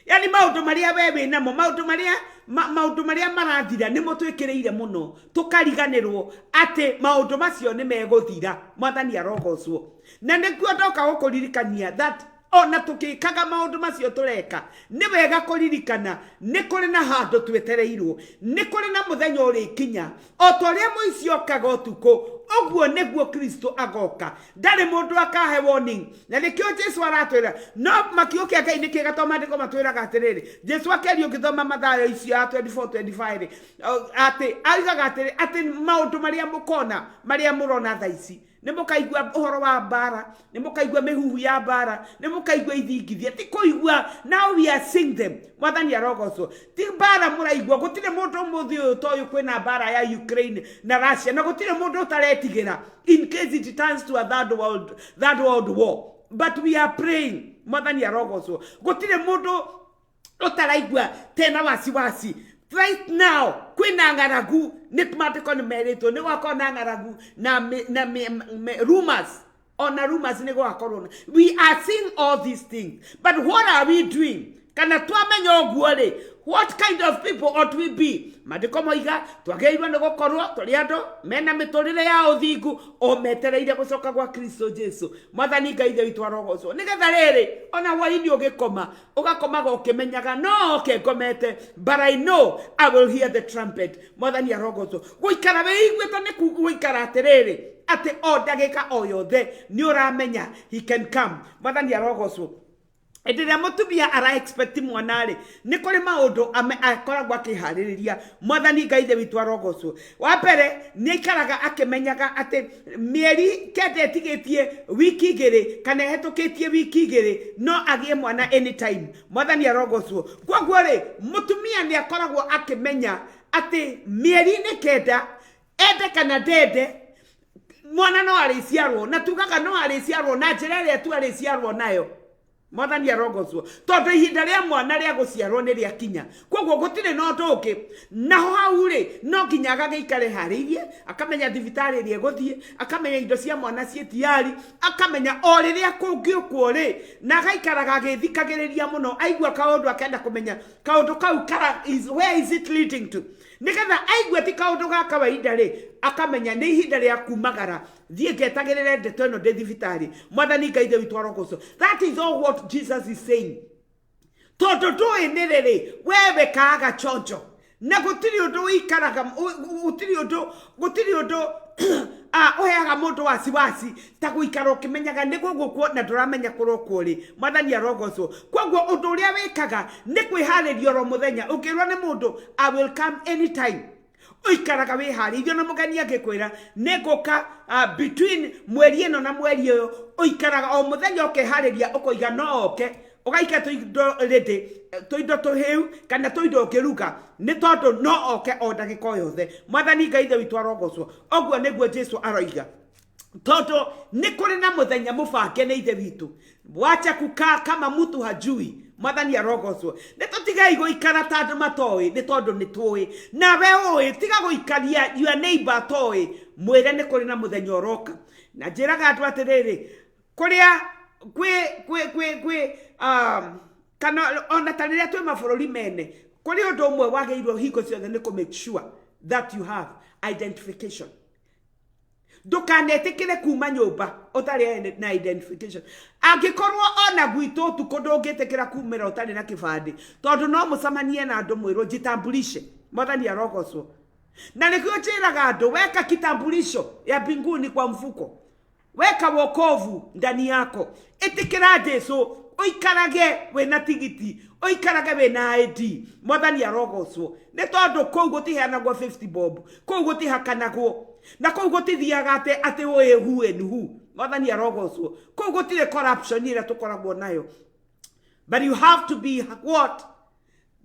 Yani maũndũ marĩa we wĩ namo, maũndũ marĩa marathira nĩmo twĩkĩrĩire mũno, tũkariganĩrwo atĩ maũndũ macio nĩ megũthira. Mwathani arogocwo. Na nĩkuo ndoka gũkũririkania that ona tũgĩkaga maũndũ macio tũreka, nĩ wega kũririkana nĩ kũrĩ na handũ twetereirwo, nĩ kũrĩ na mũthenya ũrĩkinya. O ta ũrĩa mũici okaga ũtukũ, ũguo nĩguo Kristo agoka. Ndarĩ mũndũ akahe warning. Na nĩkĩo Jesu aratwĩra, no makiugo kĩa Ngai nĩ kĩega, tondũ maandĩko matwĩraga atĩrĩrĩ, Jesu akĩaria, ũngĩthoma Mathayo icio ya 24 25, atĩ aigaga atĩrĩ, atĩ maũndũ marĩa mũkona, marĩa mũrona thaa ici, nĩ mũkaigua ũhoro wa mbara, nĩ mũkaigua mĩhuhu ya mbara, nĩ mũkaigua ithingithia. Ti kũigua, now we are seeing them. Mwathani arogocwo. Ti mbara mũraigua, gũtirĩ mũndũ ũmũthĩ ũyũ toyũ kwĩna mbara ya Ukraine na Russia, na gũtirĩ mũndũ ũtaretigĩra in case it turns to a third world war. But we are praying. Mwathani arogocwo. Gũtirĩ mũndũ ũtaraigua tena wasiwasi right now. Kwĩna ng'aragu, nĩ maandĩko nĩ merĩtwo nĩ gwakorwo na ng'aragu na, na rumors, ona rumors nĩ gwakorwo we are seeing all these things, but what are we doing? Kana twamenya ũguo rĩ, what kind of people ought we be? Maandĩko moiga twagĩrĩirwo nĩ gũkorwo tũrĩ andũ mena mĩtũrĩre ya ũthingu o metereire gũcoka gwa Kristo Jesu. Mwathani Ngai Ithe witũ arogocwo. Nĩgetha rĩrĩ, ona hwainĩ ũgĩkoma, ũgakomaga ũkĩmenyaga no oke ngomete, but I know I will hear the trumpet. Mwathani arogocwo. Gũikara wĩiguĩte nĩ gũikara atĩrĩrĩ, atĩ o ndagĩka o yothe nĩ ũramenya he can come. Mwathani arogocwo. Hĩndĩ ĩrĩa mũtumia ara expect mwana rĩ, nĩ kũrĩ maũndũ akoragwo akĩharĩrĩria. Mwathani Ngai Ithe witũ arogocwo. Wa mbere, nĩ aikaraga akĩmenyaga atĩ mĩeri 9 ĩtigĩtie wiki 2 kana ĩhetũkĩtie wiki 2, no agĩe mwana anytime. Mwathani arogocwo. Koguo rĩ, mũtumia nĩ akoragwo akĩmenya atĩ mĩeri-inĩ 9, ende kana ndende, mwana no arĩciarwo. Na tugaga no arĩciarwo na njĩra ĩrĩa tu arĩciarwo nayo. Mwathani arogocwo, tondũ ihinda rĩa mwana rĩa gũciarwo nĩ rĩakinya, koguo gũtirĩ na ũndũ ũngĩ. Naho hau rĩ, no nginya agagĩikare harĩirie, akamenya thibitarĩ ĩrĩa ĩgũthiĩ, akamenya indo cia mwana ciĩ tiyari, akamenya o rĩrĩa kũngĩũkwo rĩ, na agaikaraga agĩthikagĩrĩria mũno. Aigua kaũndũ, akenda kũmenya kaũndũ kau kara is, where is it leading to, nĩgetha aigue ti kaũndũ ga kawaida rĩ, akamenya nĩ ihinda rĩa kumagara, thiĩ ngetagĩrĩre ndeto ĩno ndĩ thibitarĩ. Mwathani Ngai Ithe witũ arogocwo. That is all what Jesus is saying, tondũ ndũĩ nĩ rĩrĩ wewe kaaga chonjo. Na gũtirĩ ũndũ ũikaraga, gũtirĩ ũndũ ũheaga mũndũ wasiwasi ta gũikara ũkĩmenyaga nĩ gũgũkwo na ndũramenya kũrokwo rĩ. Mwathani arogocwo. Koguo ũndũ ũrĩa wĩkaga nĩ kwĩharĩria oro mũthenya. Ũngĩrwo nĩ mũndũ, "I will come anytime," ũikaraga wĩharĩirie. Na mũgeni angĩkwĩra, "Nĩ ngũka between mweri ĩno na mweri ũyũ," ũikaraga o mũthenya ũkeharĩria, ũkoiga no oke, ũgaikia tũindo ready, tũindo tũhĩu kana tũindo ũngĩruga, nĩ tondũ no oke o ndagĩka o yothe. Mwathani Ngai Ithe witũ arogocwo. Ũguo nĩguo Jesu aroiga, tondũ nĩ kũrĩ na mũthenya mũbange nĩ Ithe witũ. Wacha kukaa kama mtu hajui. Mwathani arogocwo. Nĩ tũtigei gũikara ta andũ matoĩ, nĩ tondũ nĩ tũĩ nawe ũĩ. Tiga gũikaria your neighbor atoĩ, mwĩre nĩ kũrĩ na mũthenya ũroka. Na njĩraga andũ atĩrĩrĩ, kũrĩa kwĩ kana ona ta rĩrĩa twĩ mabũrũri mene, kũrĩ ũndũ ũmwe wagĩrĩirwo hingo ciothe nĩ kũ make sure that you have identification. Ndũkanetĩkĩre kuma nyũmba ũtarĩ na identification. Angĩkorwo ona gwitũ ũtukũ ndũngĩtĩkĩra kumĩra ũtarĩ na kĩbandĩ, tondũ no mũcemanie na andũ mwĩrwo, "Jitambulishe." Mwathani arogocwo. Na nĩkĩo njĩraga andũ, weka kitambulisho ya mbinguni kwa mfuko, weka wokovu ndani yako, ĩtĩkĩra Jesu, ũikarage wĩna tigiti, ũikarage wĩna ID. Mwathani arogocwo. Nĩ tondũ kũu gũtiheanagwo 50 bob, kũu gũtihakanagwo, na kũu gũtithiaga atĩ ũĩ who and who. Mwathani arogocwo. Kũu gũtirĩ corruption ĩrĩa tũkoragwo nayo, but you have to be what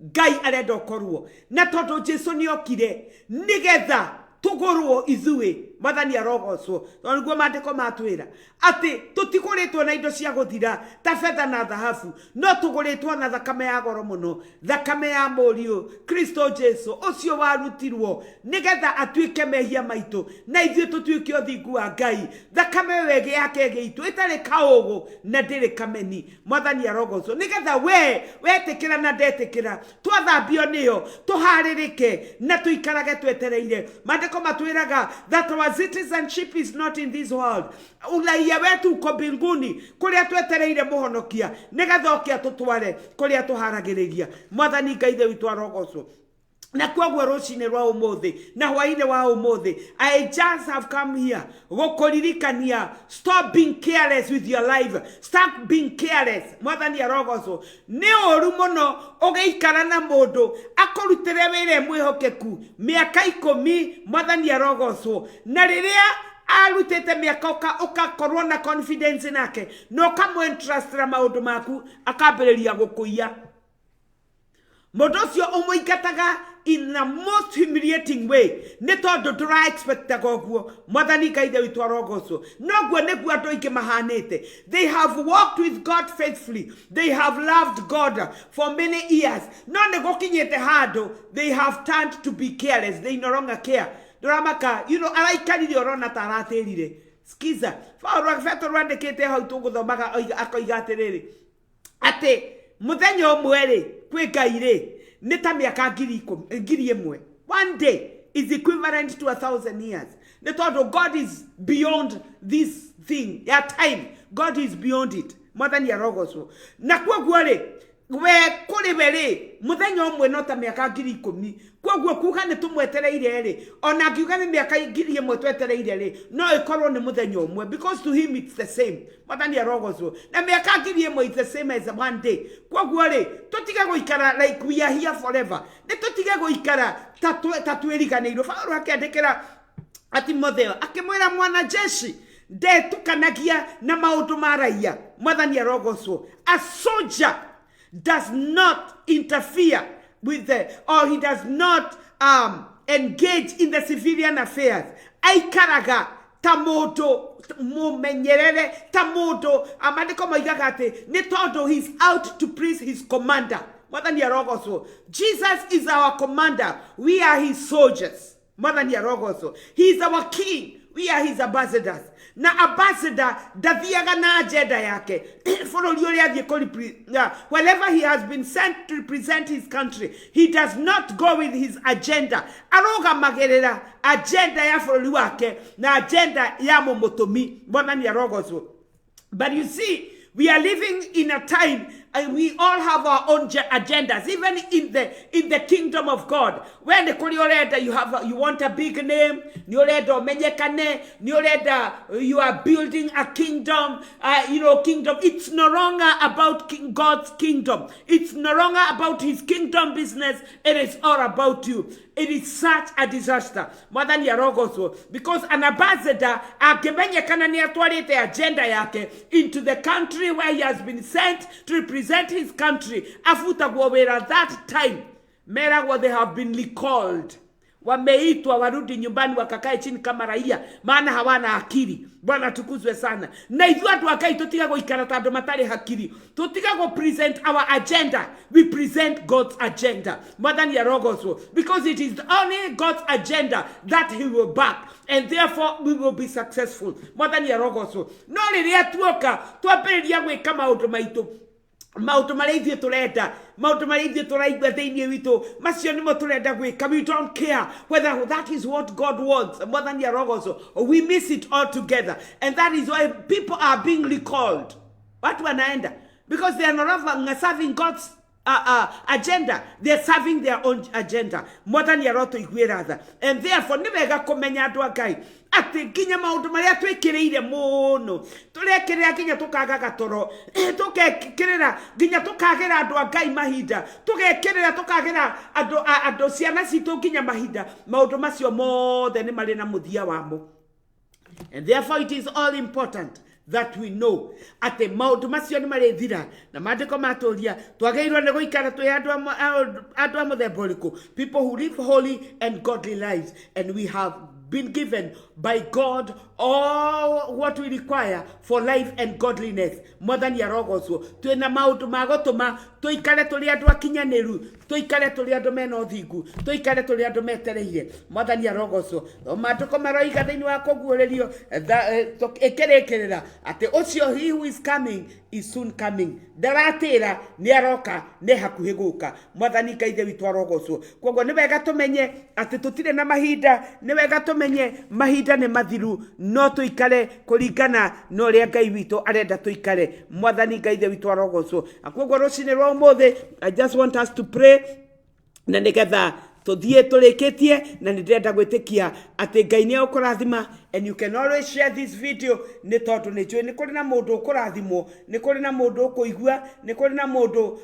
Ngai arenda ũkorwo. Na tondũ Jesu nĩ okire nĩgetha tũgũrwo ithuĩ. Mwathani arogocwo, tondũ nĩguo maandĩko matwĩra atĩ tũtigũrĩtwo na indo cia gũthira ta betha na thahabu, no tũgũrĩtwo na thakame ya goro mũno, thakame ya Mũriũ Kristo Jesu, ũcio warutirwo nĩgetha atuĩke mehia maitũ na ithuĩ tũtuĩke ũthingu wa Ngai. Thakame ĩyo ĩgĩ yake ĩgĩitũ ĩtarĩ kaũgũ na ndĩrĩ kameni. Mwathani arogocwo. Nĩgetha we wetĩkĩra na ndetĩkĩra, twathambio nĩyo, tũharĩrĩke na tũikarage twetereire. Maandĩko matwĩraga that our citizenship is not in this world, uraia wetu uko mbinguni, kũrĩa twetereire mũhonokia nĩgetha oke atũtware kũrĩa tũharagĩrĩria. Mwathani Ngai Ithe witũ arogocwo. Na koguo rũcinĩ rwa ũmũthĩ na hwainĩ wa ũmũthĩ, I just have come here gũkũririkania, stop being careless with your life, stop being careless. Mwathani arogocwo. Nĩ ũru mũno ũgĩikara na mũndũ akũrutĩre wĩra e mwĩhokeku mĩaka 10. Mwathani arogocwo. Na rĩrĩa arutĩte mĩaka, ũkakorwo na confidence nake na ũkamwentrustĩra maũndũ maku, akambĩrĩria gũkũiya. Mũndũ ũcio ũmũingataga in the most humiliating way. Nĩ tondũ ndũra expectaga ũguo. Mwathani Ngai Ithe witũ arogocwo. Noguo nĩguo andũ aingĩ mahanĩte. They have walked with God faithfully, they have loved God for many years, no nĩ gũkinyĩte handũ they have turned to be careless. They no longer care. Ndũramaka, araikarire ũrona ta aratĩrire. Skiza Paulo, Petero andĩkĩte hau tũgũthomaga, akoiga atĩrĩrĩ, atĩ mũthenya ũmwe rĩ, kwĩ Ngai rĩ, nĩ ta mĩaka 10,000. One day is equivalent to 1,000 years, nĩ tondũ God is beyond this thing ya time. God is beyond it. Mwathani arogocwo. Na kuoguo rĩ, we kũrĩ we rĩ, mũthenya ũmwe no ta mĩaka 10,000. Koguo kuga nĩ tũmwetereire rĩ, ona angiuga nĩ mĩaka 1,000 twetereire rĩ, no ĩkorwo nĩ mũthenya ũmwe, because to him it's the same. Mwathani arogocwo. Na mĩaka 1,000 is the same as one day. Koguo rĩ, tũtige gũikara like we are here forever. Nĩ tũtige gũikara ta twĩriganĩirwo. Paulo akĩandĩkĩra Timotheo akĩmwĩra, mwana jeshi ndetukanagia na maũndũ ma raia. Mwathani arogocwo. A soldier does not interfere with the or he does not engage in the civilian affairs. Aikaraga ta mũndũ mũmenyerere, ta mũndũ amandĩko moigaga atĩ nĩ tondũ he's out to please his commander. Mwathani arogocwo. Jesus is our commander, we are his soldiers. Mwathani arogocwo. He is our king, we are his ambassadors. Na ambassador ndathiaga na agenda yake bũrũri ũrĩa athiĩ wherever he has been sent to represent his country, he does not go with his agenda. Arũgamagĩrĩra agenda ya bũrũri wake na agenda ya mũmũtũmi. Mwathani arogocwo. But you see, we are living in a time and we all have our own agendas, even in the kingdom of God. When the kũrĩa ũrenda, you want a big name, nĩ ũrenda ũmenyekane, nĩ ũrenda, you are building a kingdom, kingdom. It's no longer about God's kingdom. It's no longer about his kingdom business. It is all about you. It is such a disaster. Mwathani arogocwo. Because an ambassador angĩmenyekana nĩ atwarĩte agenda yake into the country where he has been sent to represent his country, afutagwo wĩra that time. Meragwo they have been recalled, wameitwa warudi nyumbani wakakae chini kama raia, maana hawana akili. Bwana tukuzwe sana. Na ithuĩ andũ a Ngai tũtiga gũikara ta andũ matarĩ hakiri. Tũtiga gũ present our agenda, we present God's agenda. Mwathani arogocwo. Because it is only God's agenda that he will back, and therefore we will be successful. Mwathani arogocwo. No rĩrĩa tuoka twambĩrĩria gwĩka maũndũ maitũ, maũndũ marĩa ithuĩ tũrenda, maũndũ marĩa ithuĩ tũraigua thĩinĩ witũ, macio nĩmo tũrenda gwĩka, we don't care whether that is what God wants. Mwathani arogocwo. We miss it all together, and that is why people are being recalled. Watu wanaenda because they are no longer serving God's agenda, they're serving their own agenda. Mwathani arotũiguĩra tha. And therefore nĩ wega kũmenya, andũ a Ngai, atĩ nginya maũndũ marĩa twĩkĩrĩire mũno, tũrekĩrĩra nginya tũkaga gatoro, tũgekĩrĩra nginya tũkagĩra andũ a Ngai mahinda, tũgekĩrĩra tũkagĩra andũ ciana citũ nginya mahinda, maũndũ macio mothe nĩ marĩ na mũthia wamo. And therefore it is all important that we know atĩ maũndũ macio nĩ marĩthira. Na maandĩko matũria twagĩrĩirwo nĩ gũikara twĩ andũ a mũthemba ũrĩkũ? People who live holy and godly lives, and we have been given by God all what we require for life and godliness. Mwathani arogocwo. Twĩna maũndũ ma gũtũma tũikare tũrĩ andũ akinyanĩru, tũikare tũrĩ andũ mena ũthingu, tũikare tũrĩ andũ metereire. Mwathani arogocwo. Maandĩko maroiga thĩinĩ wa kũguũrĩrio ĩkĩrĩkĩrĩra atĩ ũcio, he who is coming is soon coming. Ndaratĩra, nĩ aroka, nĩ hakuhĩ gũka. Mwathani Ngai Ithe witũ arogocwo. Koguo nĩ wega tũmenye atĩ tũtirĩ na mahinda. Nĩ wega tũmenye mahinda nĩ mathiru, no tũikare kũringana na ũrĩa Ngai witũ arenda tũikare. Mwathani Ngai Ithe witũ arogocwo. Na koguo rũcinĩ rwa ũmũthĩ, I just want us to pray, na nĩgetha tũthiĩ tũrĩkĩtie. Na nĩ ndĩrenda gwĩtĩkia atĩ Ngai nĩ egũkũrathima, and you can always share this video, nĩ tondũ nĩ njũĩ nĩ kũrĩ na mũndũ ũkũrathimwo, nĩ kũrĩ na mũndũ ũkũigua, nĩ kũrĩ na mũndũ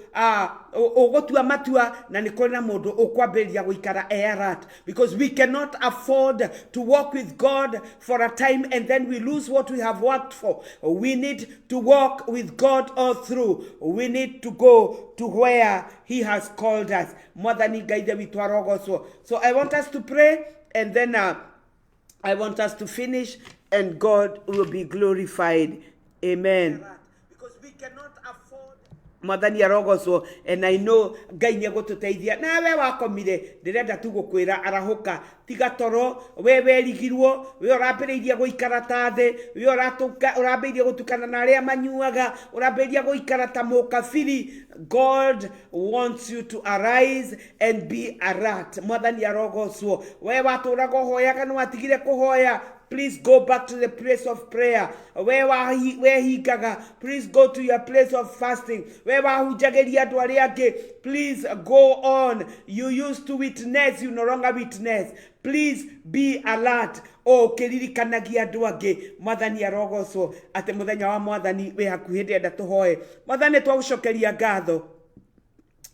ũgũtua matua, na nĩ kũrĩ na mũndũ ũkwambĩrĩria gũikara e alert, because we cannot afford to walk with God for a time and then we lose what we have worked for. We need to walk with God all through. We need to go to where he has called us. Mwathani Ngai Ithe witũ arogocwo. So I want us to pray. And then I want us to finish and God will be glorified. Amen. Because we cannot afford Mwathani arogocwo, and I know Ngai nĩ egũtũteithia. Nawe wakomire, ndĩrenda tu gũkwĩra arahũka, tiga toro. We werigirwo, we ũrambĩrĩirie gũikara ta thĩ, we ũrambĩrĩirie gũtukana na arĩa manyuaga, ũrambĩrĩria gũikara ta mũkabiri. God wants you to arise and be alert. Mwathani arogocwo. We watũraga ũhoyaga, nĩ watigire kũhoya, please go back to the place of prayer. We wehingaga, please go to your place of fasting. We wahunjagĩria andũ arĩa angĩ, please go on. You used to witness, you no longer witness. Please be alert, o ũkĩririkanagia andũ angĩ. Mwathani arogocwo, atĩ mũthenya wa Mwathani wĩ hakuhĩ. Ndĩrenda tũhoe. Mwathani, twagũcokeria ngatho,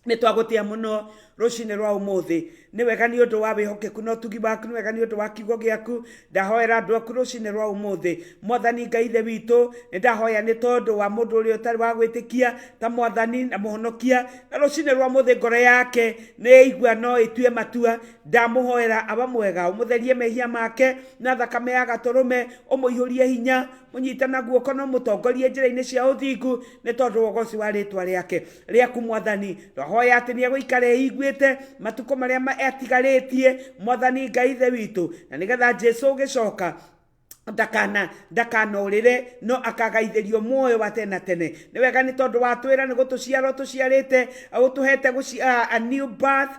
nĩ twagũtĩa mũno rũcinĩ rwa ũmũthĩ. Nĩ wega nĩ ũndũ wa wĩhokeku na ũtugi waku, nĩ wega nĩ ũndũ wa kiugo gĩaku. Ndahoera andũ aku rũcinĩ rwa ũmũthĩ. Mwathani Ngai Ithe witũ, nĩ ndahoya nĩ tondũ wa mũndũ ũrĩa ũtarĩ wa gwĩtĩkia ta Mwathani na Mũhonokia, na rũcinĩ rwa ũmũthĩ ngoro yake nĩ ĩigua no ĩtue matua. Ndamũhoera, aba mwega, ũmũtherie mehia make na thakame ya Gatũrũme, ũmũihũrie hinya, mũnyite na guoko na ũmũtongorie njĩra-inĩ cia ũthingu, nĩ tondũ wa ũgoci wa rĩtwa rĩake rĩaku. Mwathani, twahoya atĩ nĩ egũikara eiguĩte matukũ marĩa atigarĩtie, Mwathani Ngai Ithe witũ, na nĩgetha Jesu ũgĩcoka ndakanorĩre, no akagaithĩrio muoyo wa tene na tene. Nĩ wega nĩ tondũ watwĩra nĩ gũtũciara ũtũciarĩte, ũtũhete a new birth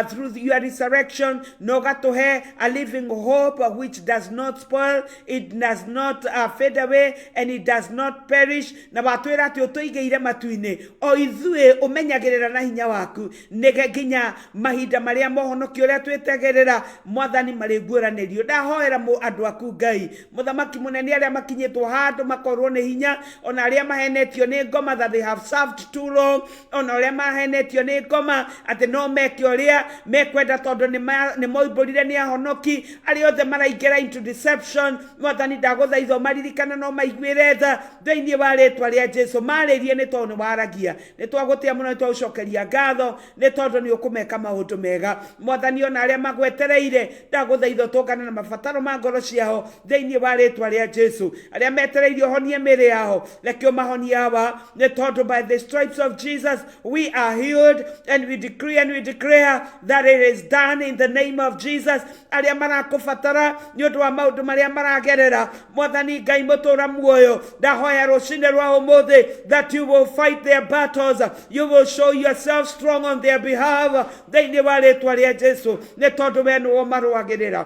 through your resurrection, na ũgatũhe a living hope which does not spoil, it does not fade away and it does not perish. Na watwĩra atĩ ũtũigĩire matu-inĩ, o ithuĩ ũmenyagĩrĩra na hinya waku, nĩge nginya mahinda marĩa mohonokio ũrĩa twĩtegĩrĩra, Mwathani, marĩguũranĩrio. Ndahoera andũ aku, Ngai Mũthamaki Mũnene, arĩa makinyĩtwo handũ makorwo nĩ hinya, ona arĩa mahenetio nĩ ngoma that they have served too long, ona ũrĩa mahenetio nĩ ngoma atĩ no meke ũrĩa mekwenda tondũ nĩ moimbũrire nĩ ahonoki, arĩa othe maraingĩra into deception, Mwathani, ndagũthaitha ũmaririkane no maiguĩre tha thĩinĩ wa rĩtwa rĩa Jesu. Marĩrie nĩ tondũ nĩ waragia. Nĩ twagũtĩa mũno, nĩ twagũcokeria ngatho nĩ tondũ nĩ ũkũmeka maũndũ mega. Mwathani, ona arĩa magwetereire, ndagũthaitha ũtũngane na mabataro ma ngoro ciao thĩinĩ wa rĩtwa rĩa Jesu. Arĩa metereire ũhonie mĩĩrĩ yao, reke ũmahonie, Awa, nĩ tondũ by the stripes of Jesus we are healed, and we decree and we declare that it is done in the name of Jesus. Arĩa marakũbatara nĩ ũndũ wa maũndũ marĩa maragerera, Mwathani Ngai mũtũra muoyo, ndahoya rũcinĩ rwa ũmũthĩ that you will fight their battles, you will show yourself strong on their behalf thĩinĩ wa rĩtwa rĩa Jesu, nĩ tondũ we nĩwe ũmarũagĩrĩra.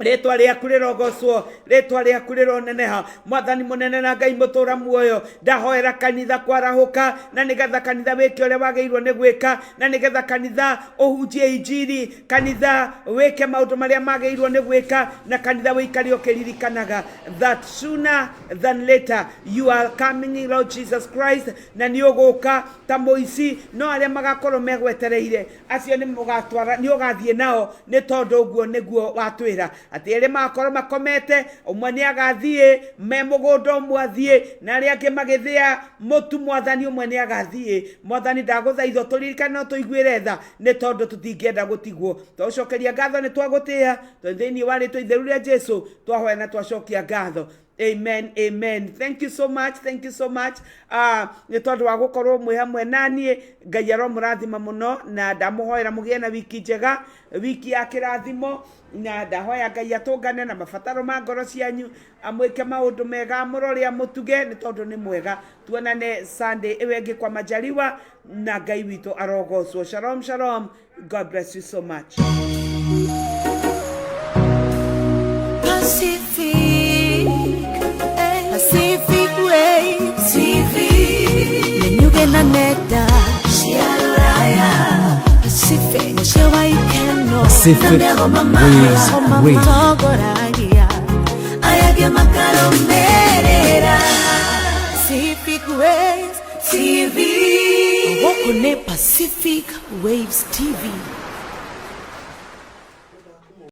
Rĩtwa rĩaku rĩrogocwo, rĩtwa rĩaku rĩroneneha, Mwathani Mũnene na Ngai mũtũra muoyo. Ndahoera kanitha kwarahũka, na nĩgetha kanitha wĩke ũrĩa wagĩrĩirwo nĩ gwĩka, na nĩgetha kanitha ũhunjie injiri, kanitha wĩke maũndũ marĩa magĩrĩirwo nĩ gwĩka, na kanitha wĩikare ũkĩririkanaga that sooner than later you are coming, Lord Jesus Christ, na nĩ ũgũka ta mũici, no arĩa magakorwo megwetereire, acio nĩ mũgatwara, nĩ ũgathiĩ nao, nĩ tondũ ũguo nĩguo watwĩra, atĩ erĩ magakorwo makomete, ũmwe nĩ agathiĩ, me mũgũnda ũmwe athiĩ, na arĩa angĩ magĩthĩa mũtu, Mwathani, ũmwe nĩ agathiĩ. Mwathani, ndagũthaitha tũririkane no tũiguĩre tha, nĩ tondũ tũtingĩenda gũtigwo. Twagũcokeria ngatho, nĩ twagũtĩa, tondũ thĩinĩ wa rĩtwa itheru rĩa Jesu twahoya na twacokia ngatho. Amen, amen. Thank you so much, thank you so much nĩ tondũ wa gũkorwo mwĩ hamwe naniĩ. Ngai aromũrathima mũno, na ndamũhoera mũgĩe na wiki njega, wiki ya kĩrathimo, na ndahoya Ngai atũngane na mabataro ma ngoro cianyu, amwĩke maũndũ mega, amũrore, amũtuge, nĩ tondũ nĩ mwega. Tuonane Sunday ĩyo ĩngĩ kwa majaliwa, na Ngai witũ arogocwo. Shalom, shalom. God bless you so much. Pacific, Pacific Waves TV. Nenyuge na nenda cia rũraya, Pacific mũciĩ wa ikeno. Pacific Waves Radio. Matongoragia aya angĩ makarũmĩrĩra. Pacific Waves TV. Gũkũ nĩ Pacific Waves TV.